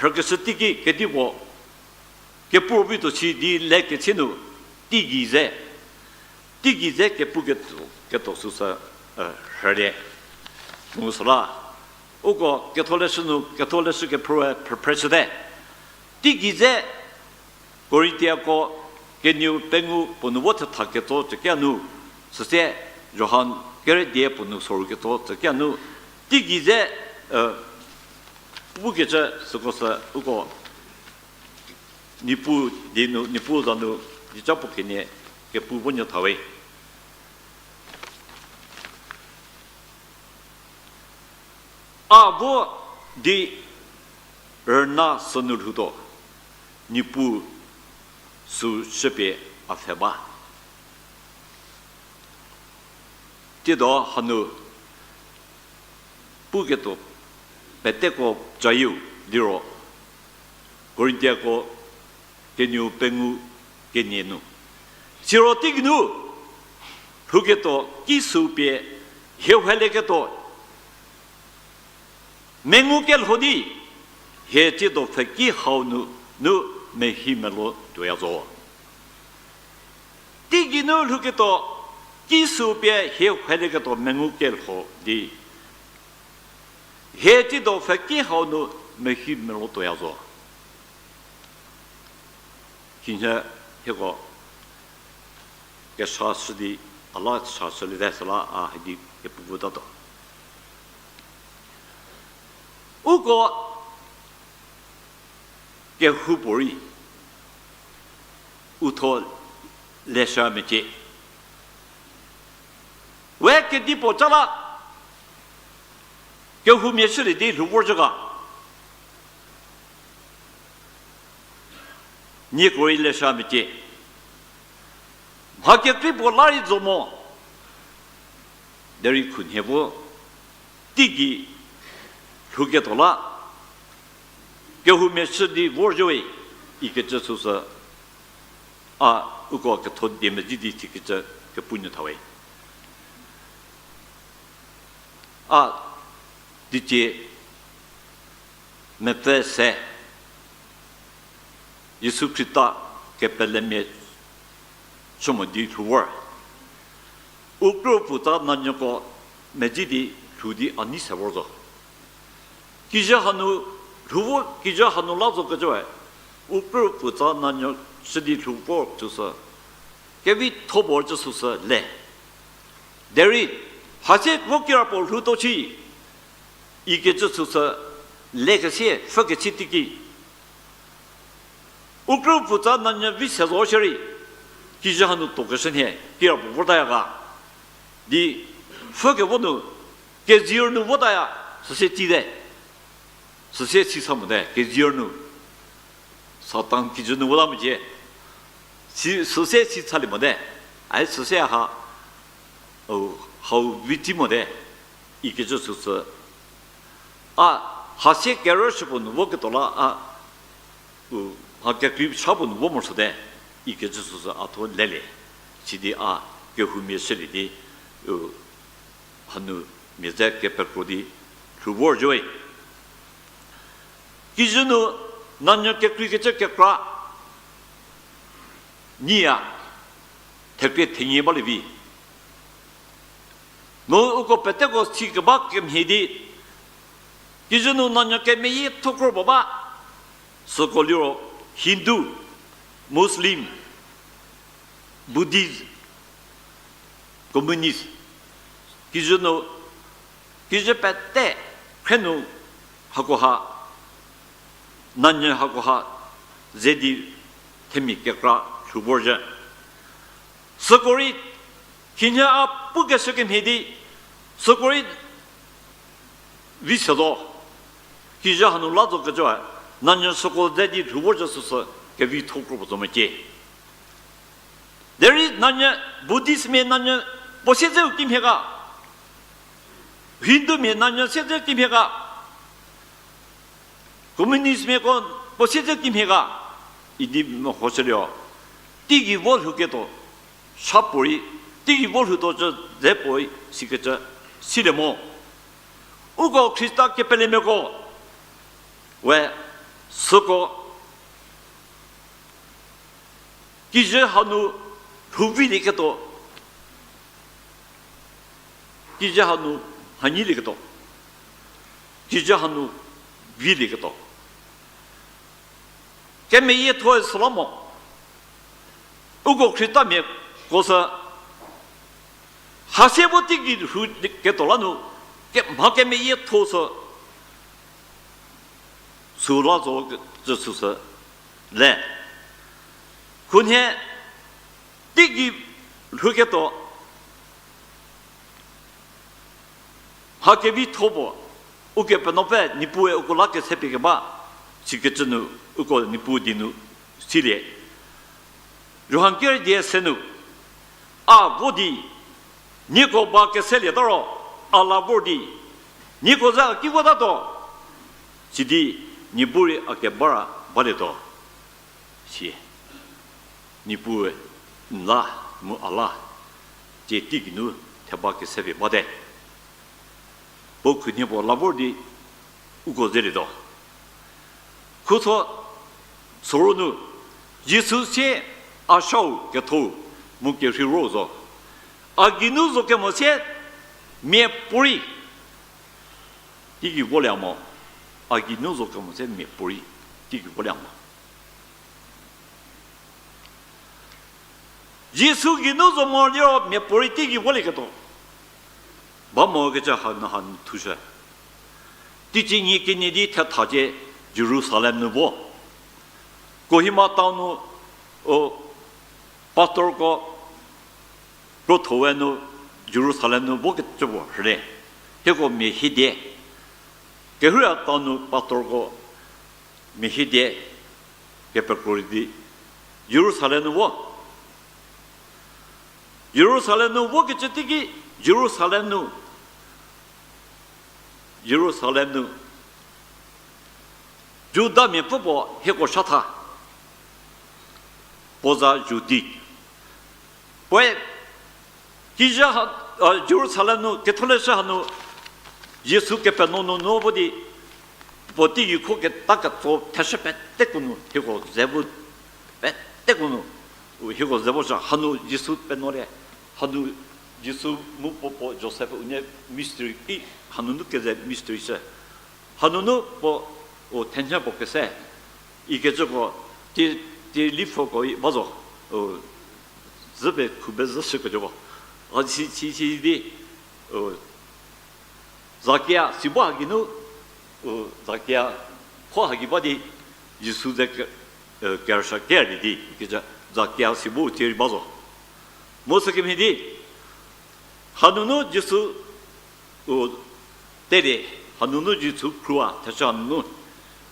rhükeshü teiki kedipuo, kepu vituo shi di lekecie nu, teigei ze, teigei ze kepu ketuo, ketuo süsü, e, rhülie. Mu süla, uko ketholeshü nu, ketholeshü kephrüe phrüphreshüte. Teigei ze, Korintiako kenieu pengou puo nu vo thetha ketso tsükia nu, süsie Johan kere die puo nu soru ketso tsükia nu, teigei ze, e, pukecü süko sü uko Niepuu die nu, Niepuu za nu, dieca puo kenie kepu vo nyü thawe. A vo di rüna sünu lhoutuo, Niepuu süu shüpie a pfhe ba. Tiedo hanu puketuo peteko cayieu liro, Korintiako kenieu pengou kenie nu. Siro teigei nu, lhouketuo ki süu pie hie huelieketuo mengu kelho di, hie tsiedo pfheki hau nu, nu mehi melo tuoya zo. Teigei nu lhouketuo ki süu pie hie huelieketuo mengu kelho di, hie tsiedo pfheki hau nu mehi melo tuoya zo. Khinhie hieko kesa shü di, a la sa shüliete süla a hidi kepu votatuo. Uko kehoupuorei u tho leshü mecie. We kedipuo ca la, kehoumia shülie di lhou vorzhü ga. Nieko rei leshü mecie. Mha kekrei puo la rei zo mo. Derei khunhie vo teigei lhouketuo la, kehoumia shü di vorzhüwe, ikecü süsü a uko ketho die medzi di sikecü kepu nyü thawe. A, teicie mepfü se, Jisu Khrista kepelemia chü mo di lhou vor. U krüpfutsa nanyüko medzi di lhou di a nei se vor zo. Kijü hanu lhou vo, kijü hanu la zo kecüe, u krüpfutsa nanyü chü di lhou vor cüsü, kevitho puo cü süsü le. Derei, hasie vo kirapuo lhoutuo shi, ikecü süsü, lekesie, pfhükechie teiki. U krüpfutsa nanyü vi se zo shierei, kijü hanu tuokeshü nhie, kirapuo votaya ga. Di, pfhükevo nu, kezier nu votaya, süsie tsite. Süsie si sa mote, kezier nu. Satan kijü nu vota mecie. Si, süsie si salie mote. Ai süsie ha, o, hau vi tei mote. Ikecü süsü. A, hasie kerüshü puo nu voketuo la a, u, mha kekrei cha puo nu vo morosuote, ikecü süsü a tho lelie. Sidi a, kehoumia shülie di, u, hanu mia ze kepekro di lhou vorzhüwe. Kijü nu nanyü kekreikecü kekra nyiya, thekrie thenie balie vi. Mu uko peteko si keba kemhie di, kijü nu nanyü kemeyie thokro puo ba, süko liro Hindu, Muslim, Buddhist, Communist, kijü nu, kijü pete khre nu hakoha, nanyü hakoha, ze di themia kekra lhou vorzhü. Süko rei, khinhie a pukeshü kemhie di, süko rei vi se zo, kijü hanu la zo kecüe, nanyü süko ze di lhou vorzhü süsü, kevitho kro puo zo mecie. Derei nanyü Buddhistmia nanyü puo siedzeu kimhie ga, Hindumia nanyü siedzeu kimhie ga, Communistmiako Puo siedzü kimhie ga, idi mehoshülie-o, teigei vo lhouketuo, sa puorei, teigei vo lhoutuo cü dze puorei sikecü silie mo. Uko Khrista kepelemiako we süko kijü hanu lhou vilieketuo, kijü hanu mhanyilieketuo, kijü hanu vilieketuo kemeyietho süla mo. Uko Khristamia ko sü hasie vo teigei lhouketuo la nu, ke- mha kemeyietho sü süla zo cü süsü le. Khunhie teigei lhouketuo mha kevitho puo, Ukepenuopfü Niepuue uko la kese pie keba, sikecü nu uko Niepuu die nu silie. Johan kerü die se nu, a vo di, nieko ba keselieta ro, a la vor di, nieko ze a ki votatuo, sidi nie bu rei a kebara balietuo. Sie, Niepuue n la mu a la, tsie teigei nu theba kese pie bate. Puo khunhie puo la vor di uko zelietuo. Khutho soro nu, Jisu sie a shau ketho mu kerhei ro zo. A geinu zo kemo sie miapuorei teigei volie mo. A geinu zo kemo sie miapuorei teigei volie mo. Jisu geinu zo mo liro miapuorei teigei volieketuo ba mokecü hanu hanu thushü. Teicie nyie kenie di thetha cie Jerusalem nu vo. Kohima town nu, o, pastorko krotho-e nu Jerusalem nu vokecü puo rhülie. Hieko mia hiedie, Kohima town nu pastorko mia hiedie kepekro rei di Jerusalem nu vo. Jerusalem nu vokecü teiki Jerusalem nu, Jerusalem nu Judamiapfü puo hieko shatha, puo za Judi. Puoe kijü ha, a, Jerusalem nu Ketholeshü hanu Jisu kepenuo nunu vo di, puo teigei kho keta ketso theshü peteko nu hieko ze vo, peteko nu hieko ze voshü hanu Jisu penuolie, hanu Jisu mu puo puo Josef unie mystery ki, hanunu keze mystery shü. Hanunu puo, o, thenhie puo kese, ikecüko, tie, tie lipfoko i ba zo, o, züpie khube zhüshüketuoko. A si, si, si di, o, Zakia si bu hagei nu, o, Zakia kho hagei ba di, Jisu ze ke, e, kerüshü kerlie di, ikecü Zakia si bu tie rei ba zo. Mu sükemhie di, hanunu Jisu, u, telie, hanunu Jisu khrua, theshü hanunu,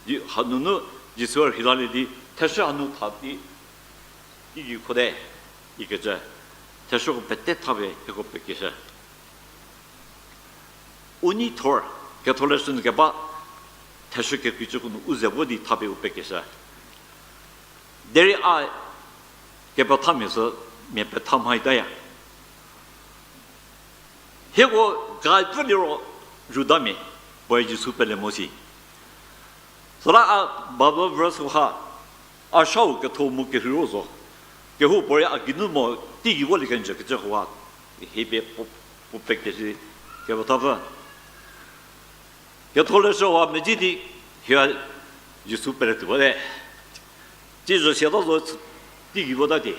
Ji-, hanunu Jisu rheilalie di, theshü hanu tha di, teigei khote, ikecü, theshüko pete thapie hieko pekeshü. U nei thor, Ketholeshü nu keba, theshü kekreicüko nu u ze vo di thapie u pekeshü. Derei a kepethamia sü mia petha mhaitaya. Hieko ga pfü liro Judamia, puoe Jisu pele mo si. Süla a Bible verse ha, a shau ketho mu kerhei ro zo. Kehoupuorei a geinu mo teigei volie kenjü kecü hauha, hie pie puo, puo pekeshü kepethapfü. Ketholeshü hauha medzi di hie Jisu pele tuo bate. Tsizü siata zo teigei vota di.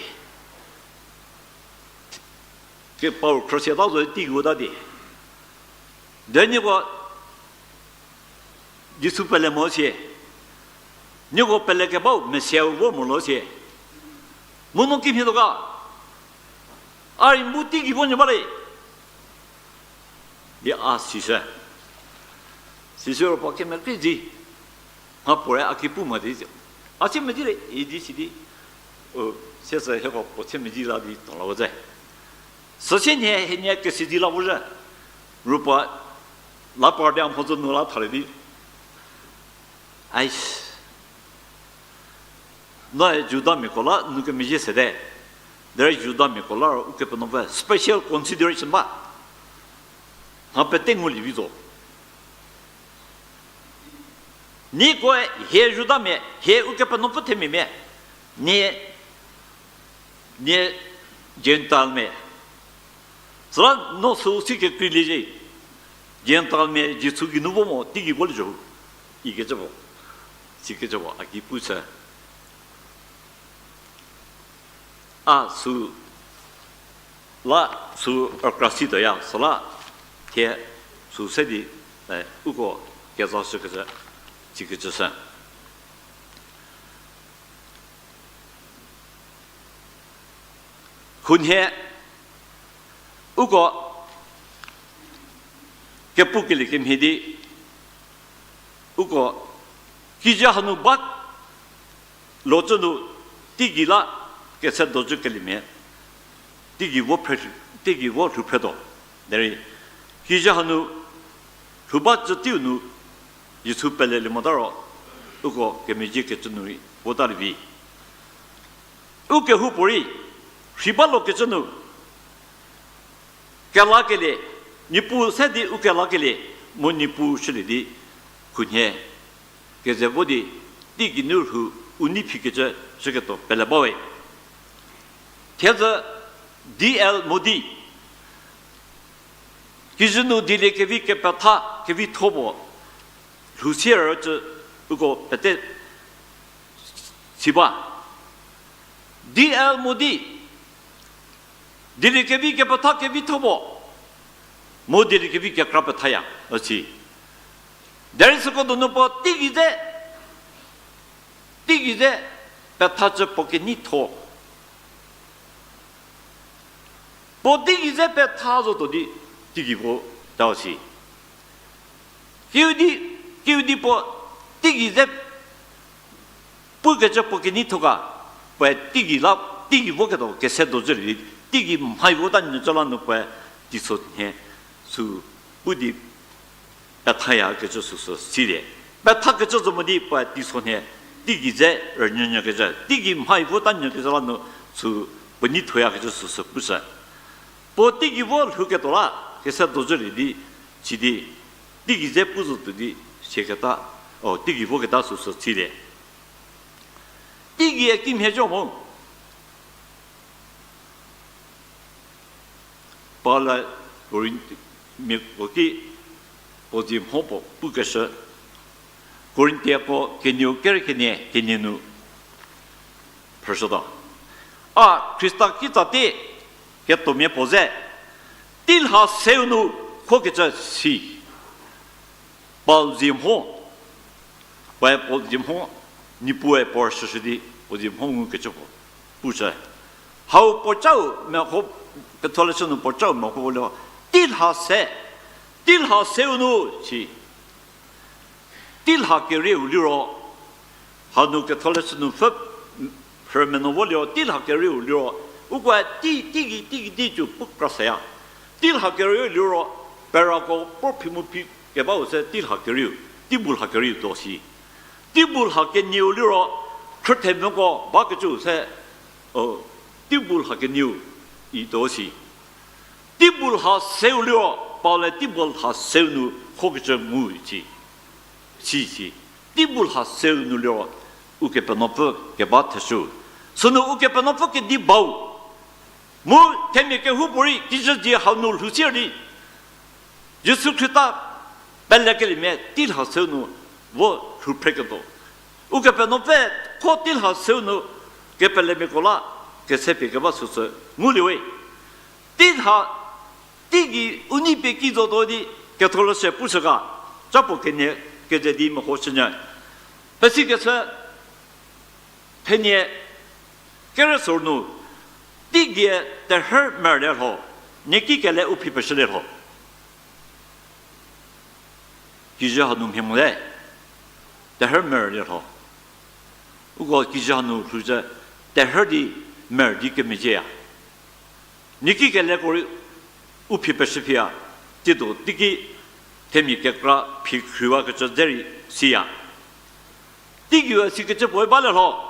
Kepau khrü siata zo teigei vota di. Derei nieko Jisu pele mo sie. Nieko pelekebau Mesia-u vo mo lo sie. Mu no kimhie tuo ga. A rei bu teigei vo nyü ba le. Di a sishü. Sishü ro puo kemekrei di. Mha puorei a ki pu mo di. A tsie medzi le idi sidi. U, siesü hieko puo tsie medzi la di tuo la vo ze. Süsie nhie hienie kesi di la vo zhü. Ruopfü la par di a mhodzü nu la thalie di. Ais. Noe Judamiako la nu kemezhie sete. Derei Judamiako la ro Ukepenuopfü special consideration ba. Mha pete ngulie vi zo. Niekoe hie Judamia, hie Ukepenuopfü themiamia, nie, nie Gentilemia. Süla no sü si kekreilie zhie, Gentilemia Jisu geinu vo mo, teigei volie zhü ikecü vo, sikecü vo a ki pu sü. A sü la sü rükra si tuoya, süla thie sü se di, e, uko kezashükecü, sikecü sü. Khunhie uko kepukelie kemhie di, uko kijü hanu ba locü nu teigei la kese dojü keliemia, teigei vo phre, teigei vo lhou phretuo. Derei kijü hanu lhou ba cü teiu nu Jisu pelelie mota ro, uko kemezhie kecü nu rei votalie vi. U kehoupuorei rhei ba lokecü nu kelakelie, Niepuu se di u kelakelie, mu Niepuu shülie di khunhie keze vo di, teigei nu rhu u nei phikecü shüketuo pele bawe. Thiedzü D L Moody, kijü nu dieliekevi kepetha kevitho puo lhou siercü uko pete si ba. D L Moody, dieliekevi kepetha kevitho puo, mu dieliekevi kekra pethaya, üsi. Derei süko donu puo teigei ze, teigei ze pethacü puo keneitho. Puo teigei ze petha zotuo di, teigei vo tau si. Kiüdi, kiüdi puo teigei ze pukecü puo keneitho ga, puoe teigei la, teigei voketuo kese dojü rei, teigei mhai vota nyücü la nu puoe teiso nhie sü pu di pethayakecü süsü silie. Pethakecü zo mo di puoe teiso nhie, teigei ze rünyünyükecü, teigei mhai vota nyükecü la nu sü puo neithoyakecü süsü pushü. Puo teigei vo lhouketuo la kese dojü rei di, sidi, teigei ze pu zotuo di, siaketa, o, teigei voketa süsü silie. Teigei kimhie zo mo. Paul-e Korinth miako ki puo dzie mho puo pukeshü, Korintiako kenieu ker kenie kenie nu phrüshütuo. A Khrista kitsatie ketuomia puo ze, teilha seu nu khokecü si. Paul zie mho, puoe puo zie mho, Niepuue puo rüshüshü di puo zie mho ngukecü puo pushü. Hau puocau meho, Ketholeshü nu puocau meho le, teilha se, teilha seu nu si. Teilha kerieu liro, hanu Ketholeshü nu pfü phrü meno vo liro, teilha kerieu liro, ukoe tei, teigei, teigei di cü pu kra seya. Teilha kerieu liro, perako puo phi mu phi kebau se teilha kerieu, teibu lha kerieu tuo si. Teibu lha kenieu liro, khrüthemvüko bakecü se, o, teibu lha kenieu ituo si. Teibu lha seu liro, Paul-e teibu lha seu nu khokecü ngu si. Si si. Teibu lha seu nu liro, Ukepenuopfü keba theshü. Sünu Ukepenuopfü kedi bau. Mu themia kehoupuorei kijü die hau nu lhou sier di, Jisu Khrista pelekeliemia teilha seu nu vo lhou phreketuo. Ukepenuopfü kho teilha seu nu kepelemiako la kese pie keba süsü ngulie we. Teilha, teigei u nei pie ki zotuo di Ketholeshü pushü ga, ca puo kenie keze di mehoshünyü. Pesikeshü thenie kerüsor nu, teigei terhü merlie lho, nie ki kele u phi peshülie lho. Kijü hanu mhie mote, terhü merlie lho. Uko kijü hanu lhou zhü, terhü di mer di kemezhieya. Nie ki keleko rei u phi peshü phiya, tsiedo teiki themia kekra phi khriwakecü dze rei siya. Teigeiu sikecü puoe balie lho.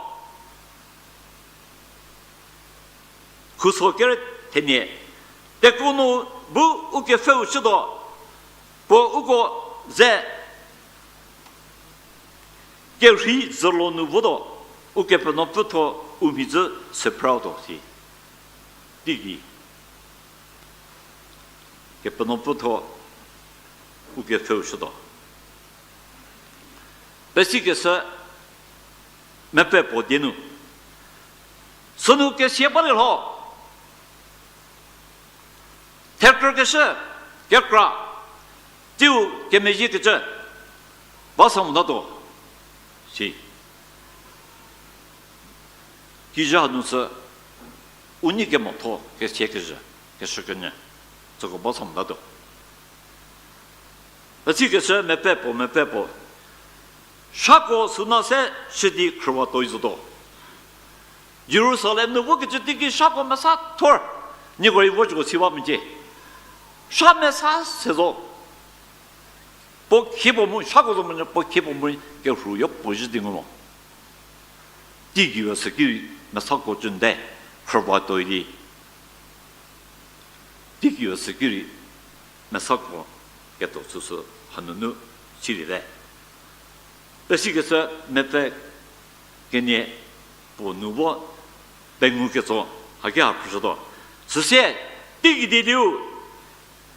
Khuso kere thenie, tekuo nu bu u kepfheu chütuo, puo uko ze kerhei zülo nu votuo, Ukepenuopfü thuo u mhidzü sepratuo si. Teigei Kepenuopfü thuo u kepfheu chütuo. Pesikeshü mepfü puo die nu, sünu kesia balie lho. Thekrükeshü, kekra, tsiu kemezhiekecü ba sa motatuo si. Kijü hanu sü u nei kemo thuo kesia kezhü, keshükenyü, süko ba sa motatuo. Pesikeshü mepfü puo, mepfü puo, sako süna se shü di khrüwa tuoi zotuo. Jerusalem nu vokecü teiki sako mesa thor, nieko rei vokecüko si ba mecie. Sa mesa se zo. Puo khie puo mu, sako zo monyü puo khie puo mu, kerhu yo puo zhü di ngu mo. Teigei süki rei mesako cü nde, khrüwa tuoi di. Teigei süki rei mesako ketuo süsü hanunu siliete. Pesikeshü mepfü kenie puo nu vo pengou ketso haki ha phrüshütuo. Süsie, teigei dieliu,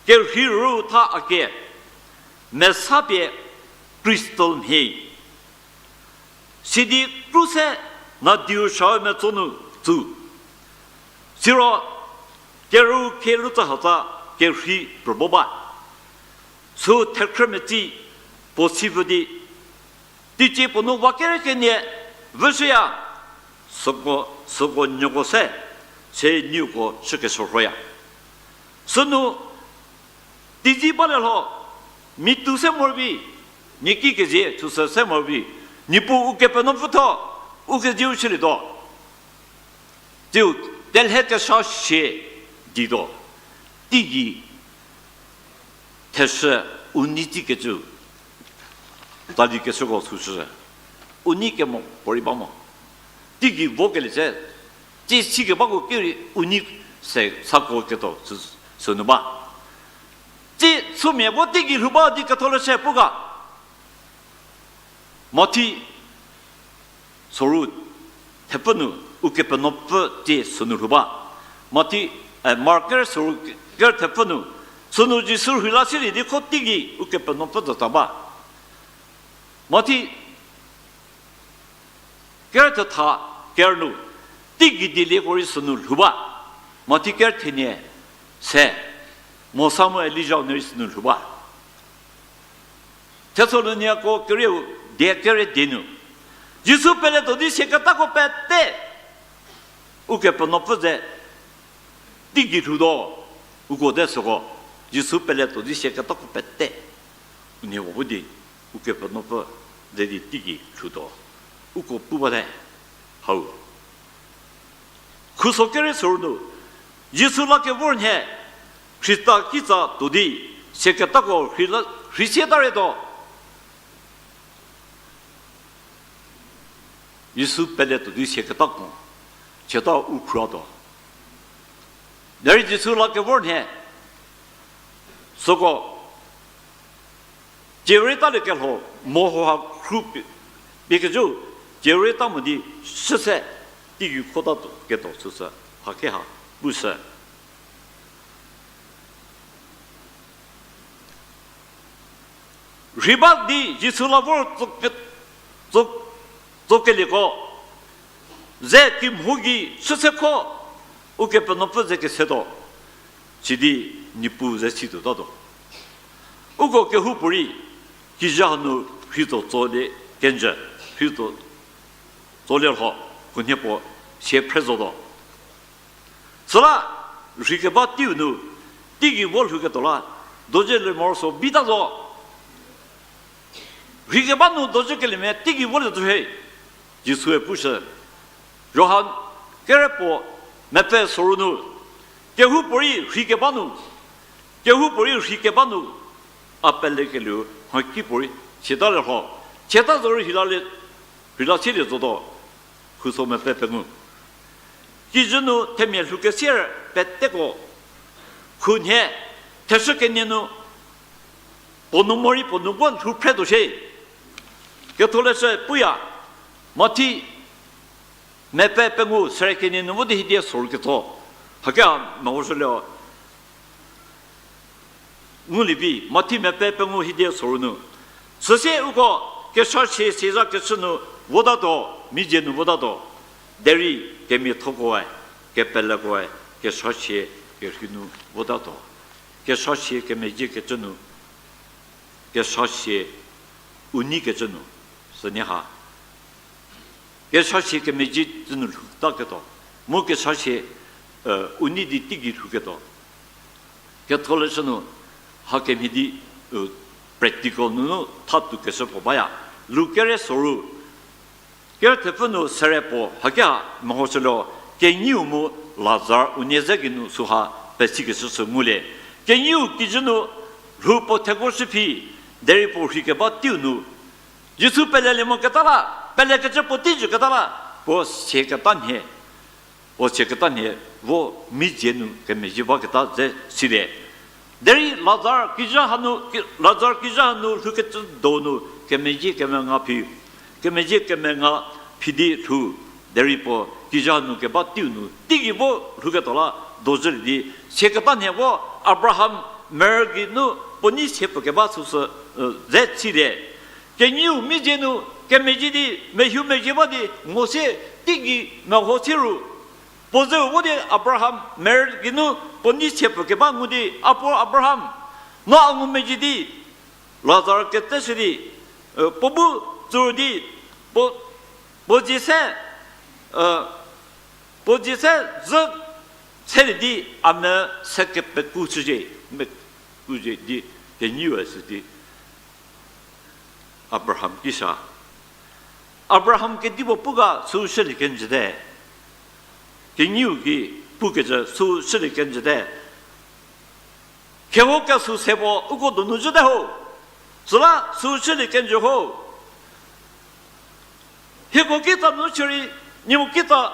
kerhei ru tha a ke, mesa pie crystal mhie. Sidi kru se nadiu shau metso nu tsu. Siro kerü khie lutsahatsa kerhei pfü bo ba. Sü thekhrü metsi puo si vü di, teicie puo nu va kere kenie vüshüya, süko, süko nyoko se, se nieko shükeshürhoya. Sünu, teizie balie lho, mitu se morbi, niaki kezie chüsü se morbi, Niepuu Ukepenuopfü thuo, u kezieu shülietuo. Tsiu, telhe kesha shie dituo, teigei theshü u nei tsikecü, tali keshüko süshü, u nei kemo puorei ba mo. Teigei vokelie se, tsie sikebako ki rei u nei se sako ketuo sü, sünu ba. Tsie sümia vo teigei lhou ba di ketholeshü pu ga. Mathi soru thepfü nu, Ukepenuopfü tsie sünu lhou ba. Mathi, eh, Mark ker soru ker thepfü nu, sünu Jisu rheila silie di kho teigei Ukepenuopfü zatsa ba. Mathi ker thetha ker nu, teigei dielieko rei sünu lhou ba. Mathi ker thenie se, Mosa mu Elija-u nu rei sünu lhou ba. Thesalonikako kerieu die kere die nu, Jisu peletuo di siaketako pete, Ukepenuopfü ze teigei lhoutuo, uko te süko, Jisu peletuo di siaketako pete, unie puo bu di, Ukepenuopfü ze di teigei lhoutuo, uko pu bate, hau. Khuso kere soru nu, Jisu la kevor nhie, Khrista kitsa tuo di, siaketako rhei la, rhei sieta retuo. Jisu peletuo di siaketako, siata u khruatuo. Derei Jisu la kevor nhie, süko, tsie rei taliekelho, mehoha khru pie, pie kecü, tsie rei ta mo di, süse, teigei khotatuo ketuo süsü, hakeha, pushü. Rhei ba di Jisu la vor tso ke, tso, tsokelieko, ze kimhou gei chüsekho, Ukepenuopfü ze kesetuo, sidi Niepuu ze situotatuo. Uko kehoupuorei, kijü hanu rheitso tsolie kenjü, rheitso tsolie lho, khunhie puo sie phre zotuo. Süla, rhei keba teiu nu, teigei vo lhouketuo la, dojülie morosuo bita zo. Rhei keba nu dojükeliemia teigei volie zo he, Jisue pushü. Johan kerepuo mepfü soru nu, kehoupuorei rhei keba nu, kehoupuorei rhei keba nu, a pelekelieu mhakipuorei siatalie lho, siata zorei rheila, rheila silie zotuo, khuso mepfü pengou. Kijü nu themia lhoukesier peteko khunhie theshü kenie nu puo nu morei puo nu vo lhou phretuo shie. Ketholeshü puya, Mathi mepfü pengou sere kenie nu vo di hiedie soru ketso. Haki a mehoshülie ngulie vi, Mathi mepfü pengou hiedie soru nu. Süsie uko kesashie siezakecü nu votatuo, midzie nu votatuo. Derei kemiathokoe, kepelekoe, kesashie kerhei nu votatuo. Kesashie kemezhiekecü nu, kesashie u neikecü nu, sünie ha kesashie kemezhie cü nu lhoutaketuo, mu kesashie u nei di teigei lhouketuo. Ketholeshü nu hakemhie di practical nunu thatuokeshü puo baya. Lu kere soru, kere thepfü nu sere puo haki a mehoshülie, kenyiu mu Lazar unie ze geinu süha pesikeshü sü ngulie. Kenyiu kijü nu lhou puo thekoshü phi, derei puo rhei keba teiu nu Jisu pelelie moketa la, pelekecü puo tei jüketa la, puo siaketa nhie, puo siaketa nhie vo midzie nu kemezhie baketa ze silie. Derei Lazar kijü hanu, ki-, Lazar kijü hanu lhoukecü donu kemezhie kemenga phi, kemezhie kemenga phi di lhou. Derei puo kijü hanu keba teiu nu teigei vo lhouketuo la dozhülie di, siaketa nhie vo Abraham merü geinu puo nei sia puo keba süsü ze silie. Kenyiu midzie nu kemezhie di, mehumezhie ba di, mo sie teigei meho sie ru, puo zeu vo di Abraham merü geinu puo nei sia puo keba ngu di, a puo Abraham, no a ngumezhie di, Lazar ketseshü di, puo bu tsur di, puo, puo dzie se, puo dzie se zhü selie di, a me se kepeku chüzhie, me kuzie di, kenyiu sü di Abraham ki sa. Abraham kedipuo pu ga sü shülie kenjüte. Kenyiu ki pukecü sü shülie kenjüte. Kehou kesü se puo uko donu jüte ho. Süla sü shülie kenjü ho. Hieko kitsa nu chürei, nieko kitsa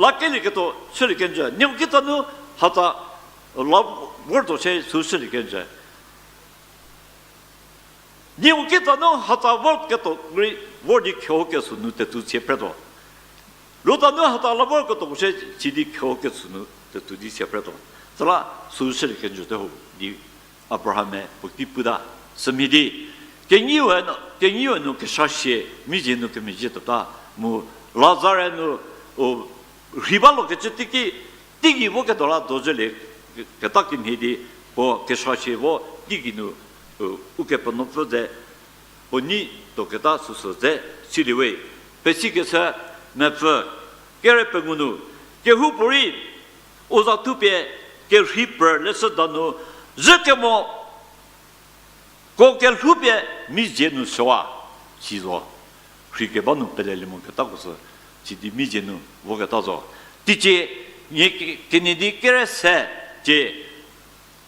lakelieketuo shülie kenjü. Nieko kitsa nu hatsa la vortuo shie sü shülie kenjü. Nieko kitsa nu hatsa vorketuo rei vor di kehou kesü nu tetsu tsie phretuo. Lutsa nu hatsa la vorketuo shie sidi kehou kesü nu tetsu di tsie phretuo. Süla sü shülie kenjüte ho di Abraham-e puotei puta. Sümhie di, kenyiu, kenyiu nu kesashie, midzie nu kemezhie tuota, mu Lazar-e nu, u, rhei balokecü teiki, teigei voketuo la dozhülie keta kemhie di, puo kesashie vo teigei nu, u, Ukepenuopfü ze puo nei tuoketa süsü ze silie we. Pesikeshü mepfü kere pengou nu, kehoupuorei u za thupie kerhei pfü leshüda nu zhükemo ko kelhoupie midzie nu süwa, si zo. Rhei keba nu pelelie moketako sü, sidi midzie nu voketa zo. Teicie, nie ke-, kenie di kere se, cie,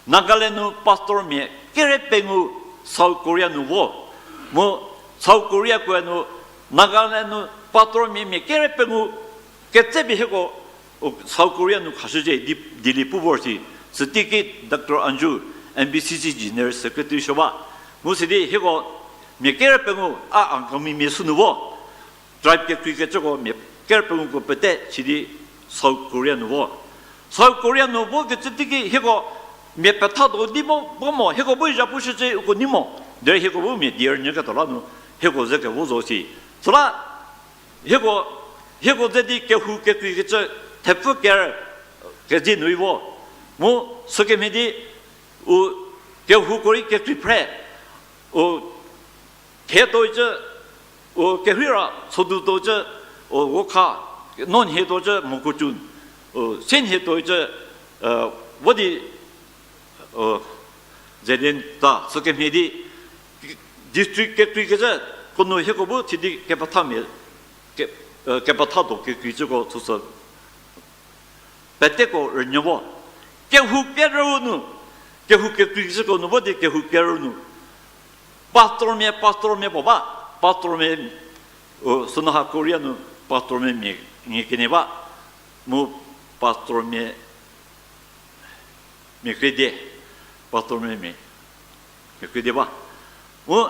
Nagaland nu pastormia kere pengou South Korea nu vo. Mu South Korea koe nu Nagaland nu pastormia mia kere pengou ketsepie hieko, u, South Korea nu khashüzhie di, Delhi pu vor si. Süteiki Doctor Anju, N B C C General Secretary shü ba. Mu sidi hieko mia kere pengou a Angami mia sünu vo. Tribe kekreikecüko mia kere penguko pete sidi South Korea nu vo. South Korea nu vokecü teiki hieko mia pethatuo di mo, vo mo, hieko bu zha pushücü uko nei mo. Derei hieko bu mia die rünyüketuo la nu hieko ze kevo zo si. Süla hieko, hieko ze di kehou kekreikecü thepfü ker kezi nu vo. Mu sükemhie di u kehouko rei kekrei phre, u, khe tuocü, u, kerheira sodu tuocü, u, wokha, no nhie tuocü mokocun, u, se nhie tuocü, vo di, u, zedin ta sükemhie di district kekreikecü ko nu hieko bu sidi kepethamia, ke, kepethatuo kekreicüko süsü peteko rünyü vo. Kehou kerü nu, kehou kekreicüko nu vo di kehou kerü nu pastormia, pastormia puo ba, pastormia, u, sünu ha Korea nu pastormia mia ngi kenie ba. Mu Pastormia, mia krie die, pastormia mia, mia krie die ba. Mu,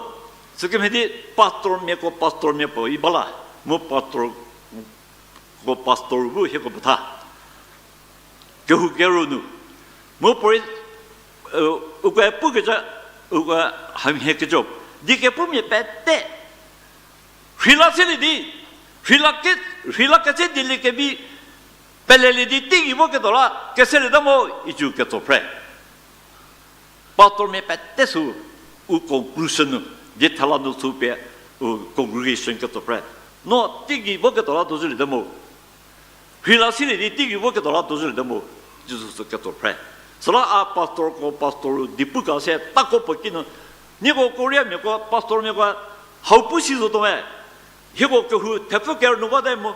sükemhie di pastormiako pastormia puo i ba la, mu pastorko pastor bu hieko petha. Kehou kero nu. Mu puorei, uko pukecü, uko hamhie kecü. Di kepumia pete. Rheila selie di, rheila ke, rheila ketse dieliekevi, pelelie di teigei voketuo la, keselieta mo, icü ketso phre. Pastormia pete sü, u conclusion nu, di thela nu sü pie, u congregation ketso phre. No teigei voketuo la dozhülieta mo. Rheila selie di teigei voketuo la dozhülieta mo, Jisu sü ketso phre. Süla a pastorko pastor di puka se tako puo kinu, nieko Koreamiako pastormiako hau pu si zotuo me. Hieko kehou thepfü kernu bate mu,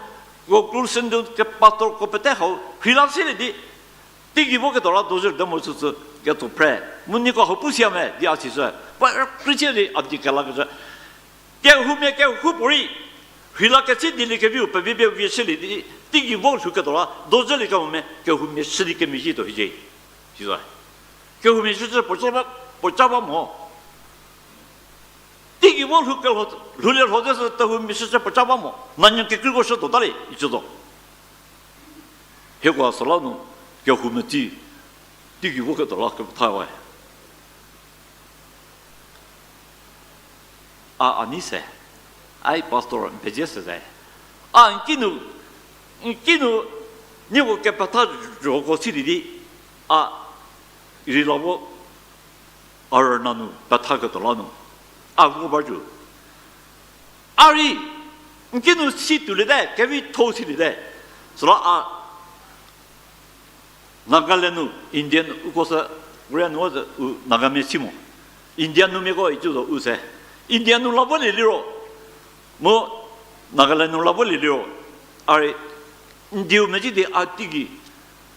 conclusion nu ke pastorko pete hau, rheila selie di, teigei voketuo la dozhülieta mo süsü ketso phre. Mu nieko hau pu sia me di a sishü. Pa Christian di a di kelakecü. Kehoumia kehou puorei, rheila ketse dieliekeviu pevi pie vie shülie di, teigei vo lhouketuo la dozhüliekemo me, kehoumia shü di kemezhietuo hiecie. Sisü. Kehoumia shücü puoca ba, puoca ba mo. Teigei vo lhouke lho, lhoulie lho zesü kehoumia shücü puoca ba mo. Nanyü kekreiko shütuo talie, icü zo. Hieko süla nu, kehoumia tei, teigei voketuo la kepetha we. A, a nei se. Ai pastor n pezie se ze. A n kinu, n kinu, nieko kepetha zhoko silie di, a, rei la vo, a rüna nu pethaketuo la nu, a vo ba zhü. A rei, n kinu si tuoliete, kevitho-u siliete. Süla a, Nagaland nu, Indian uko sü, Korea nu u Nagamia si mo. India nu miako icü zo u se. India nu la volie liro. Mu Nagaland nu la volie liro. A rei, n dieu mezhie di a teigei,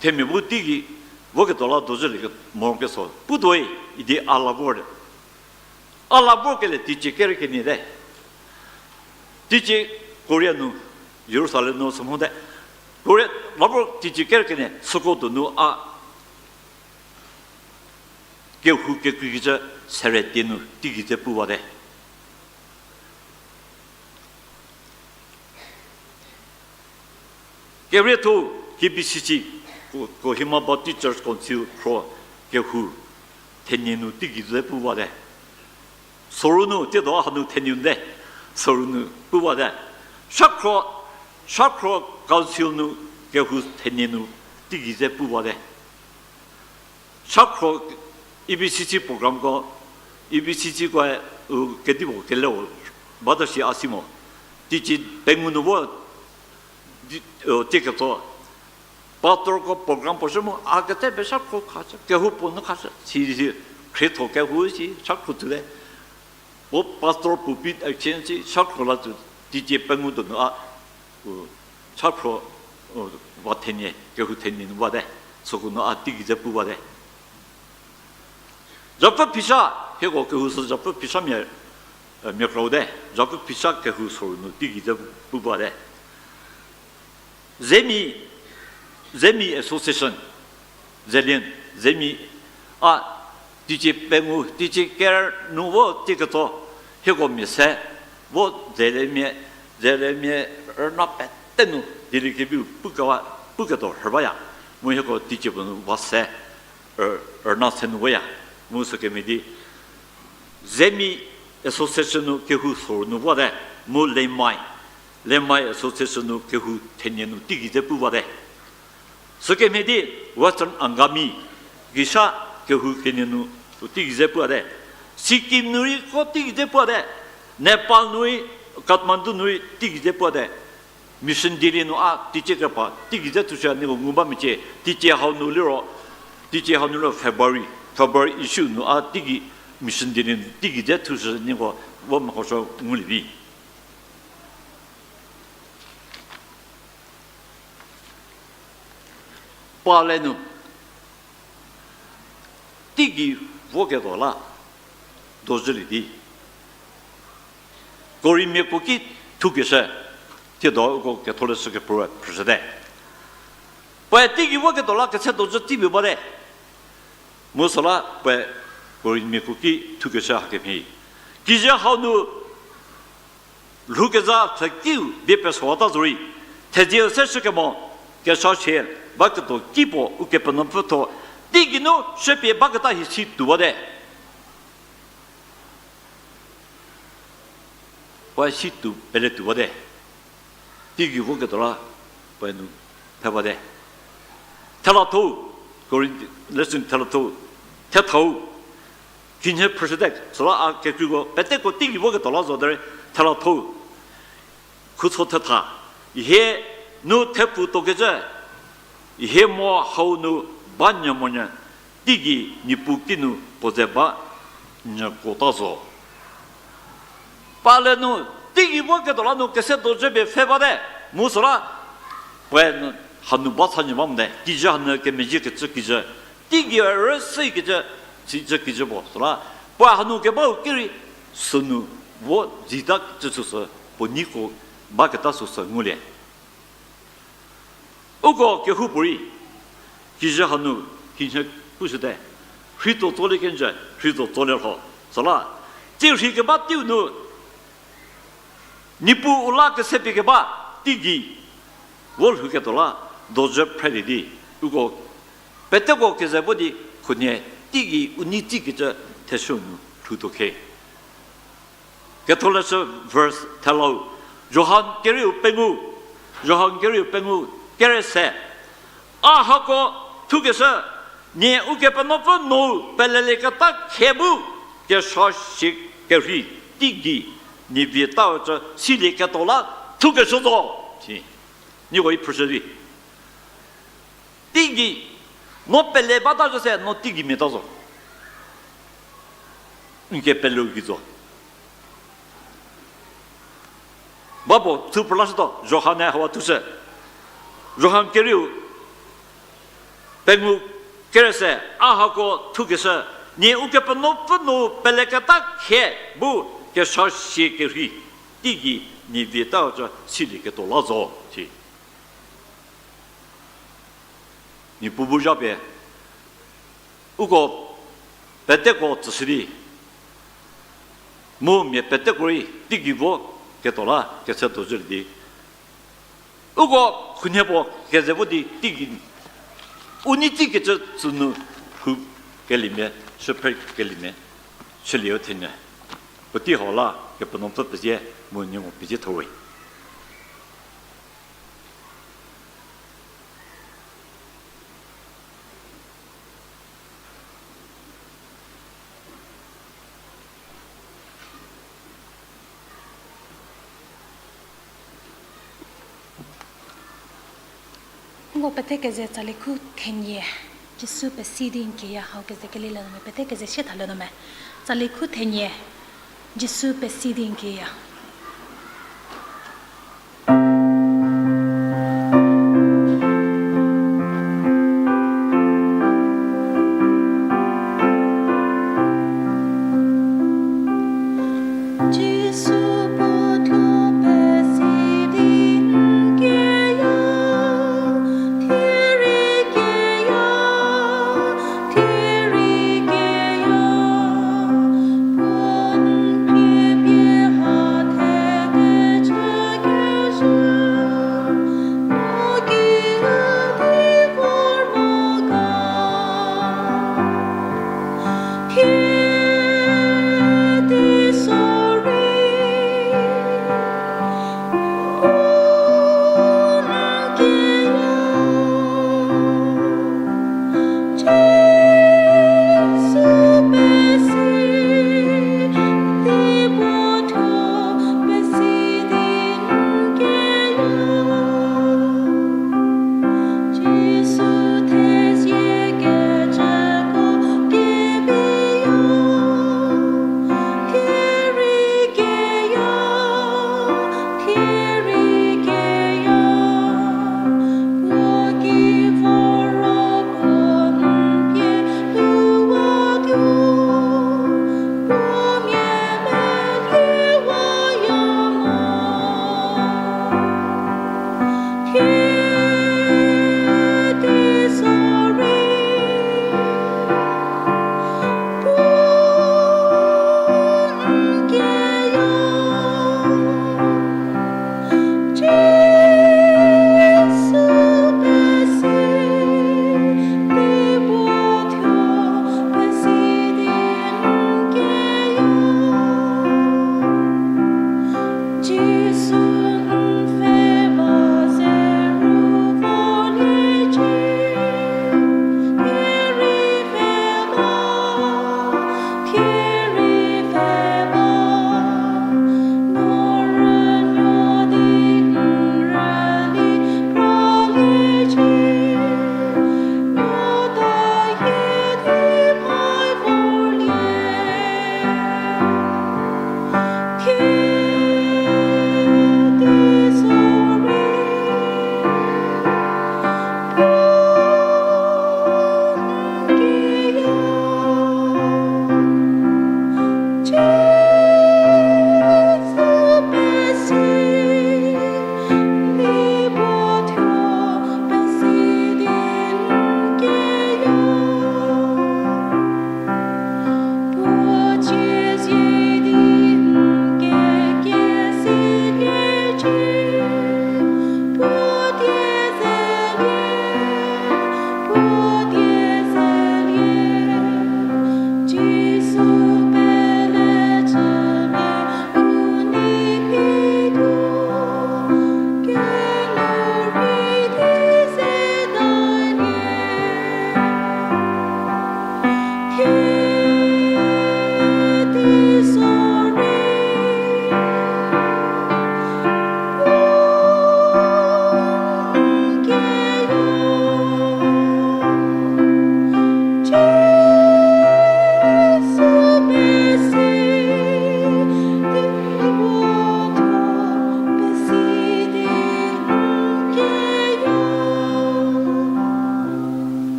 themia bu teigei, voketuo la dozhülie ke morokeso. Putuoi, idi a la vor te. A la vor kele teicie kere kenie te. Teicie Korea nu, Jerusalem nu sü mhote. Korea la vor teicie kere kenie, süko donu a kehou kekreikecü seretie nu teigei ze puwate. Kerietho K B C C, Ko-, Kohima Baptist Church Council khro kehou thenie nu teigei ze puwate. Soru nu, tsiedo hanu thenie nu te, soru nu puwate. Shakhro, Shakhro Council nu kehou thenie nu teigei ze puwate. Shakhro E B C C programko, E B C Ckoe, u, kedipuo keleu bata shi a si mo. Teicie pengou nu vo, di, u, tie ketso. Pastorko program puo shü mu, a kete be Shakhro khashü, kehoupuo nu khashü, si, si, khrietho kehou si, Shakhro tsüte. Puo pastor pulpit exchange si, Shakhro la tsü, teicie pengou donu a, u, Shakhro, u, va thenie, kehou thenie nu bate, süko nu a teigei ze puwate. Zhapfü phisha, hieko kehou sü zhapfü phisha mia, mia krau te, zhapfü phisha kehou soru nu teigei ze pu bate. Zemi, Zemi Association, Zelian, Zemi, a, teicie pengou, teicie ker nu vo tie ketso, hieko mia se, vo Zelianmia, Zelianmia rüna pete nu, Dieliekeviu pukewa, puketuo rhü baya, mu hieko teicie puo nu va se, rüna se nu voya, mu sükemhie di, Zemi Association nu kehou soru nu vote, mu Lemai, Lemai Association nu kehou thenie nu teigei ze puwate. Sükemhie di Western Angami, Gisha kehou kenie nu teigei ze puwate. Sikkim nu rei ko teigei ze puwate. Nepal nu rei, Kathmandu nu rei teigei ze puwate. Mission Delhi nu a teicie kepa teigei ze thushü nieko ngu ba mecie, teicie hau nu liro, teicie hau nu liro February, February issue nu a teigei Mission Delhi nu teigei ze thushü nieko vo mekhoshü ngulie vi. Pale nu teigei voketuo la dozhülie di, Korinthmiako ki thukeshü, thiedo uko ketholeshü kephrüe phrüshüte. Puoe teigei voketuo la ketse dojü teipuo bate. Mu süla puoe Korinthmiako ki thukeshü hakemhie, kijü hau nu lhoukezha pfhekiu bie pesowata zorei, thedze se shükemo, kesashie baketuo kipuo Ukepenuopfü thuo, teigei nu shüpie baketa hi si tuo bate. Puoe si tuo, pele tuo bate. Teigei voketuo la puoe nu phe bate. Thelathou, Korinth, lesson thelathou, thethau, khinhie phrüshüte, süla a kekreiko peteko teigei voketuo la zo derei, thelathou, khuso thetha, hie nu thepfu tuokecü, hie mo hau nu ba nyü monyü, teigei Niepuu kinu puo ze ba nyükuota zo. Pale nu, teigei voketuo la nu kese dojü pie pfhe bate, mu süla, puoe nu, hanu ba sa nyü ba mote, kijü hanu kemezhiekecü kijü, teigei rüsükecü, sicü kijü puo, süla, puoe hanu kebau ki rei, sünu, vo dzita kecü süsü, puo neiko baketa süsü ngulie. Uko kehoupuorei, kijü hanu, khinhie pushüte, rhei tuo tsolie kenjü, rhei tuo tsolie lho, süla, tsie rhei keba teiu nu, Niepuu u la kese pie keba, teigei, vo lhouketuo la, dojü phrelie di, uko, peteko keze vo di, khunhie, teigei u nei tsikecü theshü nu lhoutuo khe. Ketholeshü verse thelau, Johan kerieu pengou, Johan kerieu pengou, kere se, a hako thukeshü, nie Ukepenuopfü nou pelelieketa khe bu, kesashie kerhei, teigei, nie vietau cü silieketuo la, thukeshü zo, si. Nieko i phrüshü di. Teigei, no pele bata zhü se, no teigei miata zo. N kepeleu gei zo. Ba puo thu phrülashütuo, Johan-e hau thushü. Johan kerieu, pengou kere se, a hako thukeshü, nie Ukepenuopfü nou peleketa khe bu kesashie kerhei, teigei nie vietau cü silieketuo la zo, si. Niepuu bu zha pie, uko peteko tsüshü di, mu mia peteko rei teigei vo ketuo la ketse dojülie di. Uko khunhie puo keze vo di teigei, u nei tsikecü tsünu lhou keliemia, shüphrü keliemia, chülieu thenyü. Puotei hau la Kepenuopfü pezie, mu nieko pezie thowe. Nko pete keze tsali khu thenie, Jisu pesi di n kieya hau keze kelilie nu me, pete keze sie thalie nu me. Tsali khu thenie, Jisu pesi di n kieya.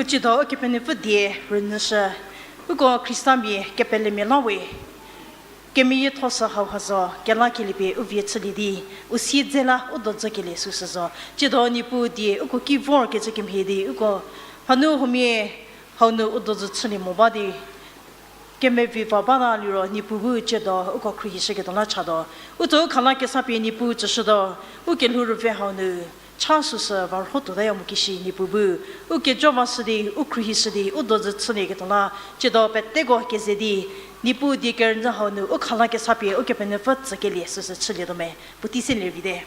Tsiedo Ukepenuopfü die rünyüshü, uko Khristamia kepelemia la we, kemeyietho sü hauha zo, kelakelie pie u vie chülie di, u siedze la u dojükelie süsü zo. Tsiedo Niepuu die uko ki vorkecü kemhie di, uko hanu huomia hau nu u dojü chülie mo ba di, kemevi va ba la liro Niepuu bu tsiedo uko khruohishüketuo la chatuo. U tso u khala kesa pie Niepuu tsüshütuo, u kelhou rüve hau nu cha süsü va rhotuotaya mo kishi Niepuu bu, u kejo vashü di, u khruohishü di, u dojü chülieketuo la, tsiedo peteko keze di, Niepuu die kerünyü hau nu u khala kesa pie Ukepenuopfü tsükelie süsü chülietuo me, puotei se lie vite.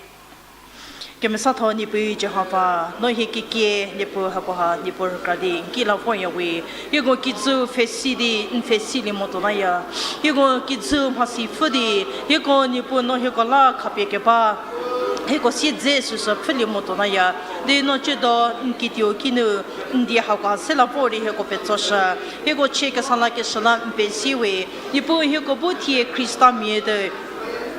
Kemesatho Niepuu Jihova, no hie kekie Niepuu hakoha Niepuu rükra di n ki la voya we. Hieko kijü pfhesi di n pfhesilie motuo laya. Hieko kijü mhasi pfhü di, hieko Niepuu no hieko la khapie keba, hieko siedze süsü pfhülie motuo laya. Di no tsiedo n kituo kinu n die hakoha se la vor di hieko petsoshü. Hieko chie kesa lakeshü la n pezie we. Niepuu hieko bu thie Khristamia te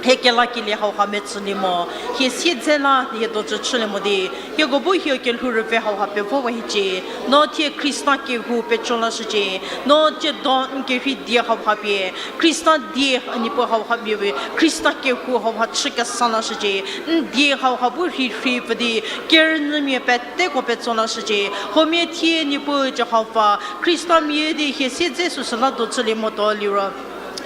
hie kelakelie hauha metsülie mo, hie siedze la hie dojü chülie mo di, hieko bu hie kelhou rüve hauha pevowa hiecie, no thie Khrista kehou peco lashücie, no tsiedo n kerhei die hauha pie, Khrista die Niepuu hauha pie, Khrista kehou hauha chü kesa lashücie, n die hauha bu rhirhi pfü di, kerünyümia peteko petso lashücie, huomia thie Niepuu Jihova, Khristamia di hie siedze süsü la dojülie motuo liro,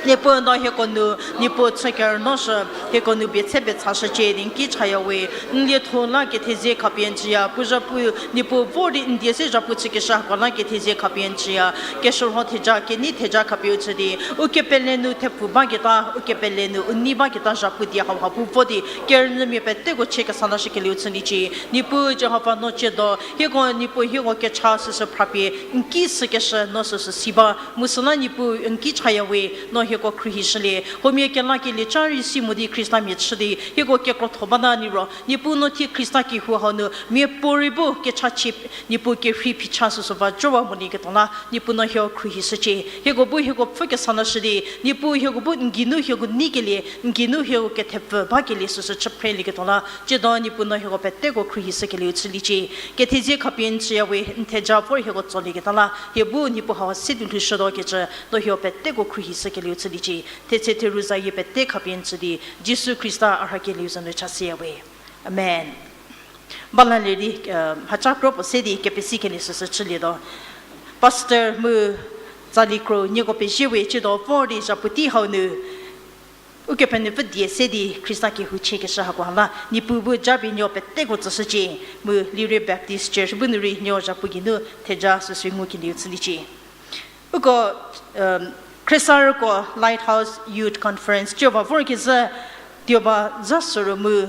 Niepuu no hieko nu, Niepuu chü kerünoshü, hieko nu bie tse pie chashücie di n ki chaya we, n lietho la kethezie khapie n chüya, puo zhapu Niepuu vor di n die se zhapu chükeshü hako la kethezie khapie n chüya, keshürho theja, kenei theja khapie u chü di, ukepele nu thepfu baketa, ukepele nu u nei baketa zhapu die hauha bu vo di, kerünyümia peteko chie kesa lashükelieu chüliecie, Niepuu Jihova no tsiedo, hieko Niepuu hieko kecha süsü phrapie, n ki sükeshü no süsü si ba, mu süla Niepuu n ki chaya we, no hieko khruohishülie, huomia kelakelie ca rei si mo di Khristamia chü di, hieko kekrotho bata liro, Niepuu no thie Khrista kehou hau nu, miapuorei bu kechachie, Niepuu kerhei phicha süsü va jowa molieketuo la, Niepuu no hieko khruohishücie, hieko bu hieko pfhü kesa lashü di, Niepuu hieko bu n geinu hieko neikelie, n geinu hieko kethepfü bakelie süsü chü phrelieketuo la, tsiedo Niepuu no hieko peteko khruohishükelieu chüliecie, kethezie khapie n chüya we, n theja vor hieko tsolieketa la, hie bu Niepuu hau se di lhoushütuo kecü, no hieko peteko khruohishükelieu chüliecie, thetse theru zayie pete khapie n chü di, Jisu Khrista a rhakelieu za nu chashüya we. Amen. Balalie di, mhaca kro puo se di kepesikelie süsü chülietuo. Pastor mu tsali kro nieko pezie we, tsiedo vor di zhapu tei hau nu, Ukepenuopfü die se di Khrista kehou chiekeshü hakoha la, Niepuu bu japie nieko peteko tsüshücie, mu Lirie Baptist Church bu nu rei nieko zhapu geinu theja süsü ngukelieu chüliecie. Uko, khriesarüko Lighthouse Youth Conference tuo ba vorkezhü, tuo ba zha suru mu,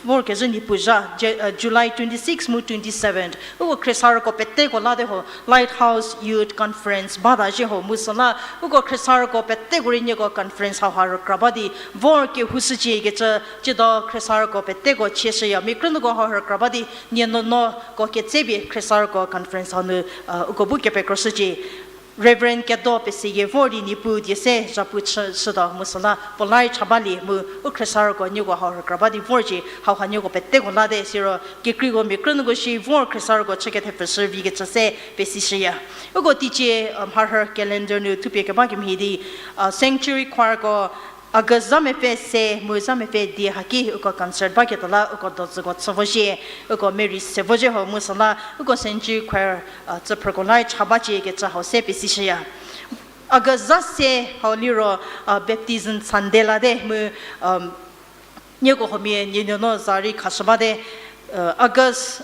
vorkezhü Niepuu zha, July twenty-six mu twenty-seven. Uko khriesarüko peteko la te ho Lighthouse Youth Conference bata zhie ho mu süla, uko khriesarüko peteko rei nieko conference hauha rükra ba di vor kehoushücie kecü, tsiedo khriesarüko peteko chieshüya, mia krünuoko hau rükra ba di nie nuonuoko ketsepie khriesarüko conference hau nu, uko bu kepekroshücie. Reverend Kedo Peseyie vor di Niepuu die se zhapu chü, chütuo mu süla puo la rei cha balie mu u khriesarüko nieko hau rükra ba di vorcie, hauha nieko peteko la te siro kekreiko mia krünuoko shi vor khriesarüko chü kethepfüshü vi kecü se pesishüya. Uko teicie, mharhü calendar nu thupie keba kemhie di, Sanctuary Choirko August zha mepfü se mu zha mepfü die haki uko concert baketuo la uko dozüko chü vozhie, uko merei se vozhie ho mu süla uko Sanctuary Choir, tsüphrüko la rei cha bacie kecü hau se pesishüya. August zha se hau liro, Baptism Sunday la te mu, nieko huomia nie nuonuo za rei khashü bate, August,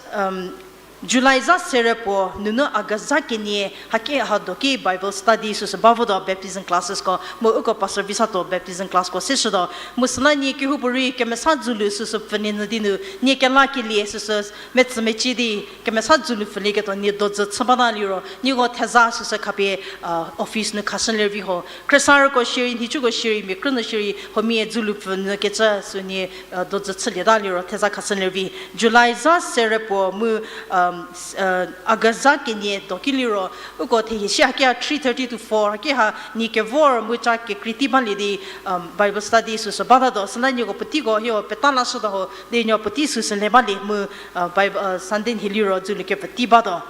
July zha sere puo nunu August zha kenie haki hado ki Bible study süsü ba votuo baptism classesko mu uko pastor Visatuo baptism classko seshütuo. Mu süla nie kehoupuorei kemesa dzülu süsü pfülie nyü di nu nie kelakelie süsü metsümecie di kemesa dzülu pfülieketuo nie dozü chü bata liro nieko theza süsü khapie, office nu khashülie vi ho. Khriesarüko shierei, nhicuko shierei, mia krünuo shierei, huomia dzülu pfü nyü kecü sü nie, dozü chülieta liro theza khashülie vi. July zha sere puo mu, August zha kenie do ki liro, uko thehie shi haki ha three thirty to four haki ha nie kevor mu ca kekrei tei balie di, Bible study süsü batatuo. Süla nieko puoteiko hieko peta lashütuo ho di nieko puotei süsü le balie mu, Bible, Sunday nhie liro dzülu kepfü tei batuo.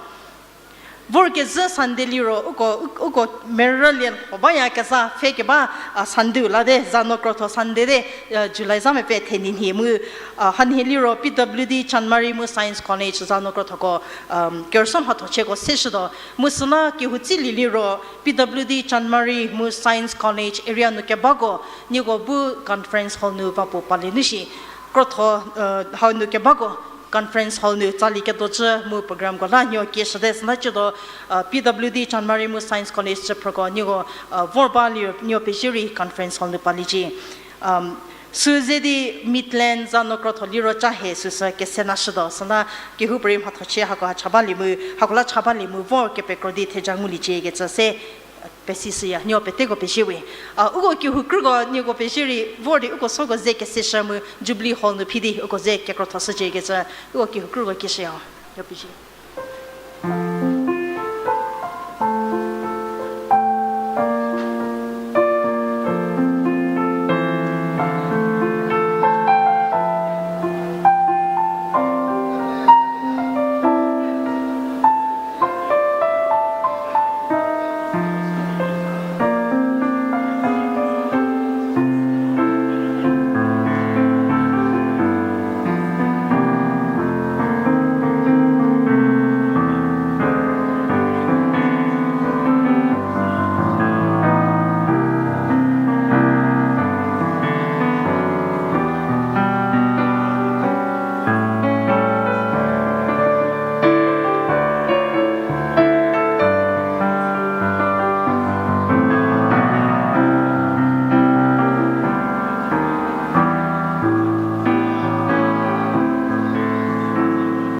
Vorkezhü Sunday liro uko, u-, uko merülie puo baya keza pfhe keba, a, Sunday la de, za nu krotho Sunday de, a, July za mepfü thenie nhie mu, a, hanhie liro P W D Chanmari mu Science College za nu krothoko, um, kerüsuo mhatho chieko seshütuo. Mu süla kehou tsilie liro P W D Chanmari mu Science College area nu kebako, nieko bu conference hall nu va puo palie nu shi. Krotho, uh, hau nu kebako conference hall nu tsali ketuo cü mu programko la nieko kieshüte süla cütuo, uh, P W D Chanmari mu Science College cü phrüko nieko, uh, vor ba liro nieko pezie rei conference hall nu paliecie. Um, süze di Midland za nu krotho liro ca he süsü kese na shütuo süla kehoupuorei mhatho chie hako ha cha balie mu, hako la cha balie mu vor kepekro di theja nguliecie kecü se, uh, pesishüya, nieko peteko pezie we. Uh, uko kehou krüko nieko pezie rei vor di uko süko ze keseshü mu Jubilee Hall nu phi di uko ze kekrothoshücie kecü, uko kehou krüko kieshüya, nieko pezie.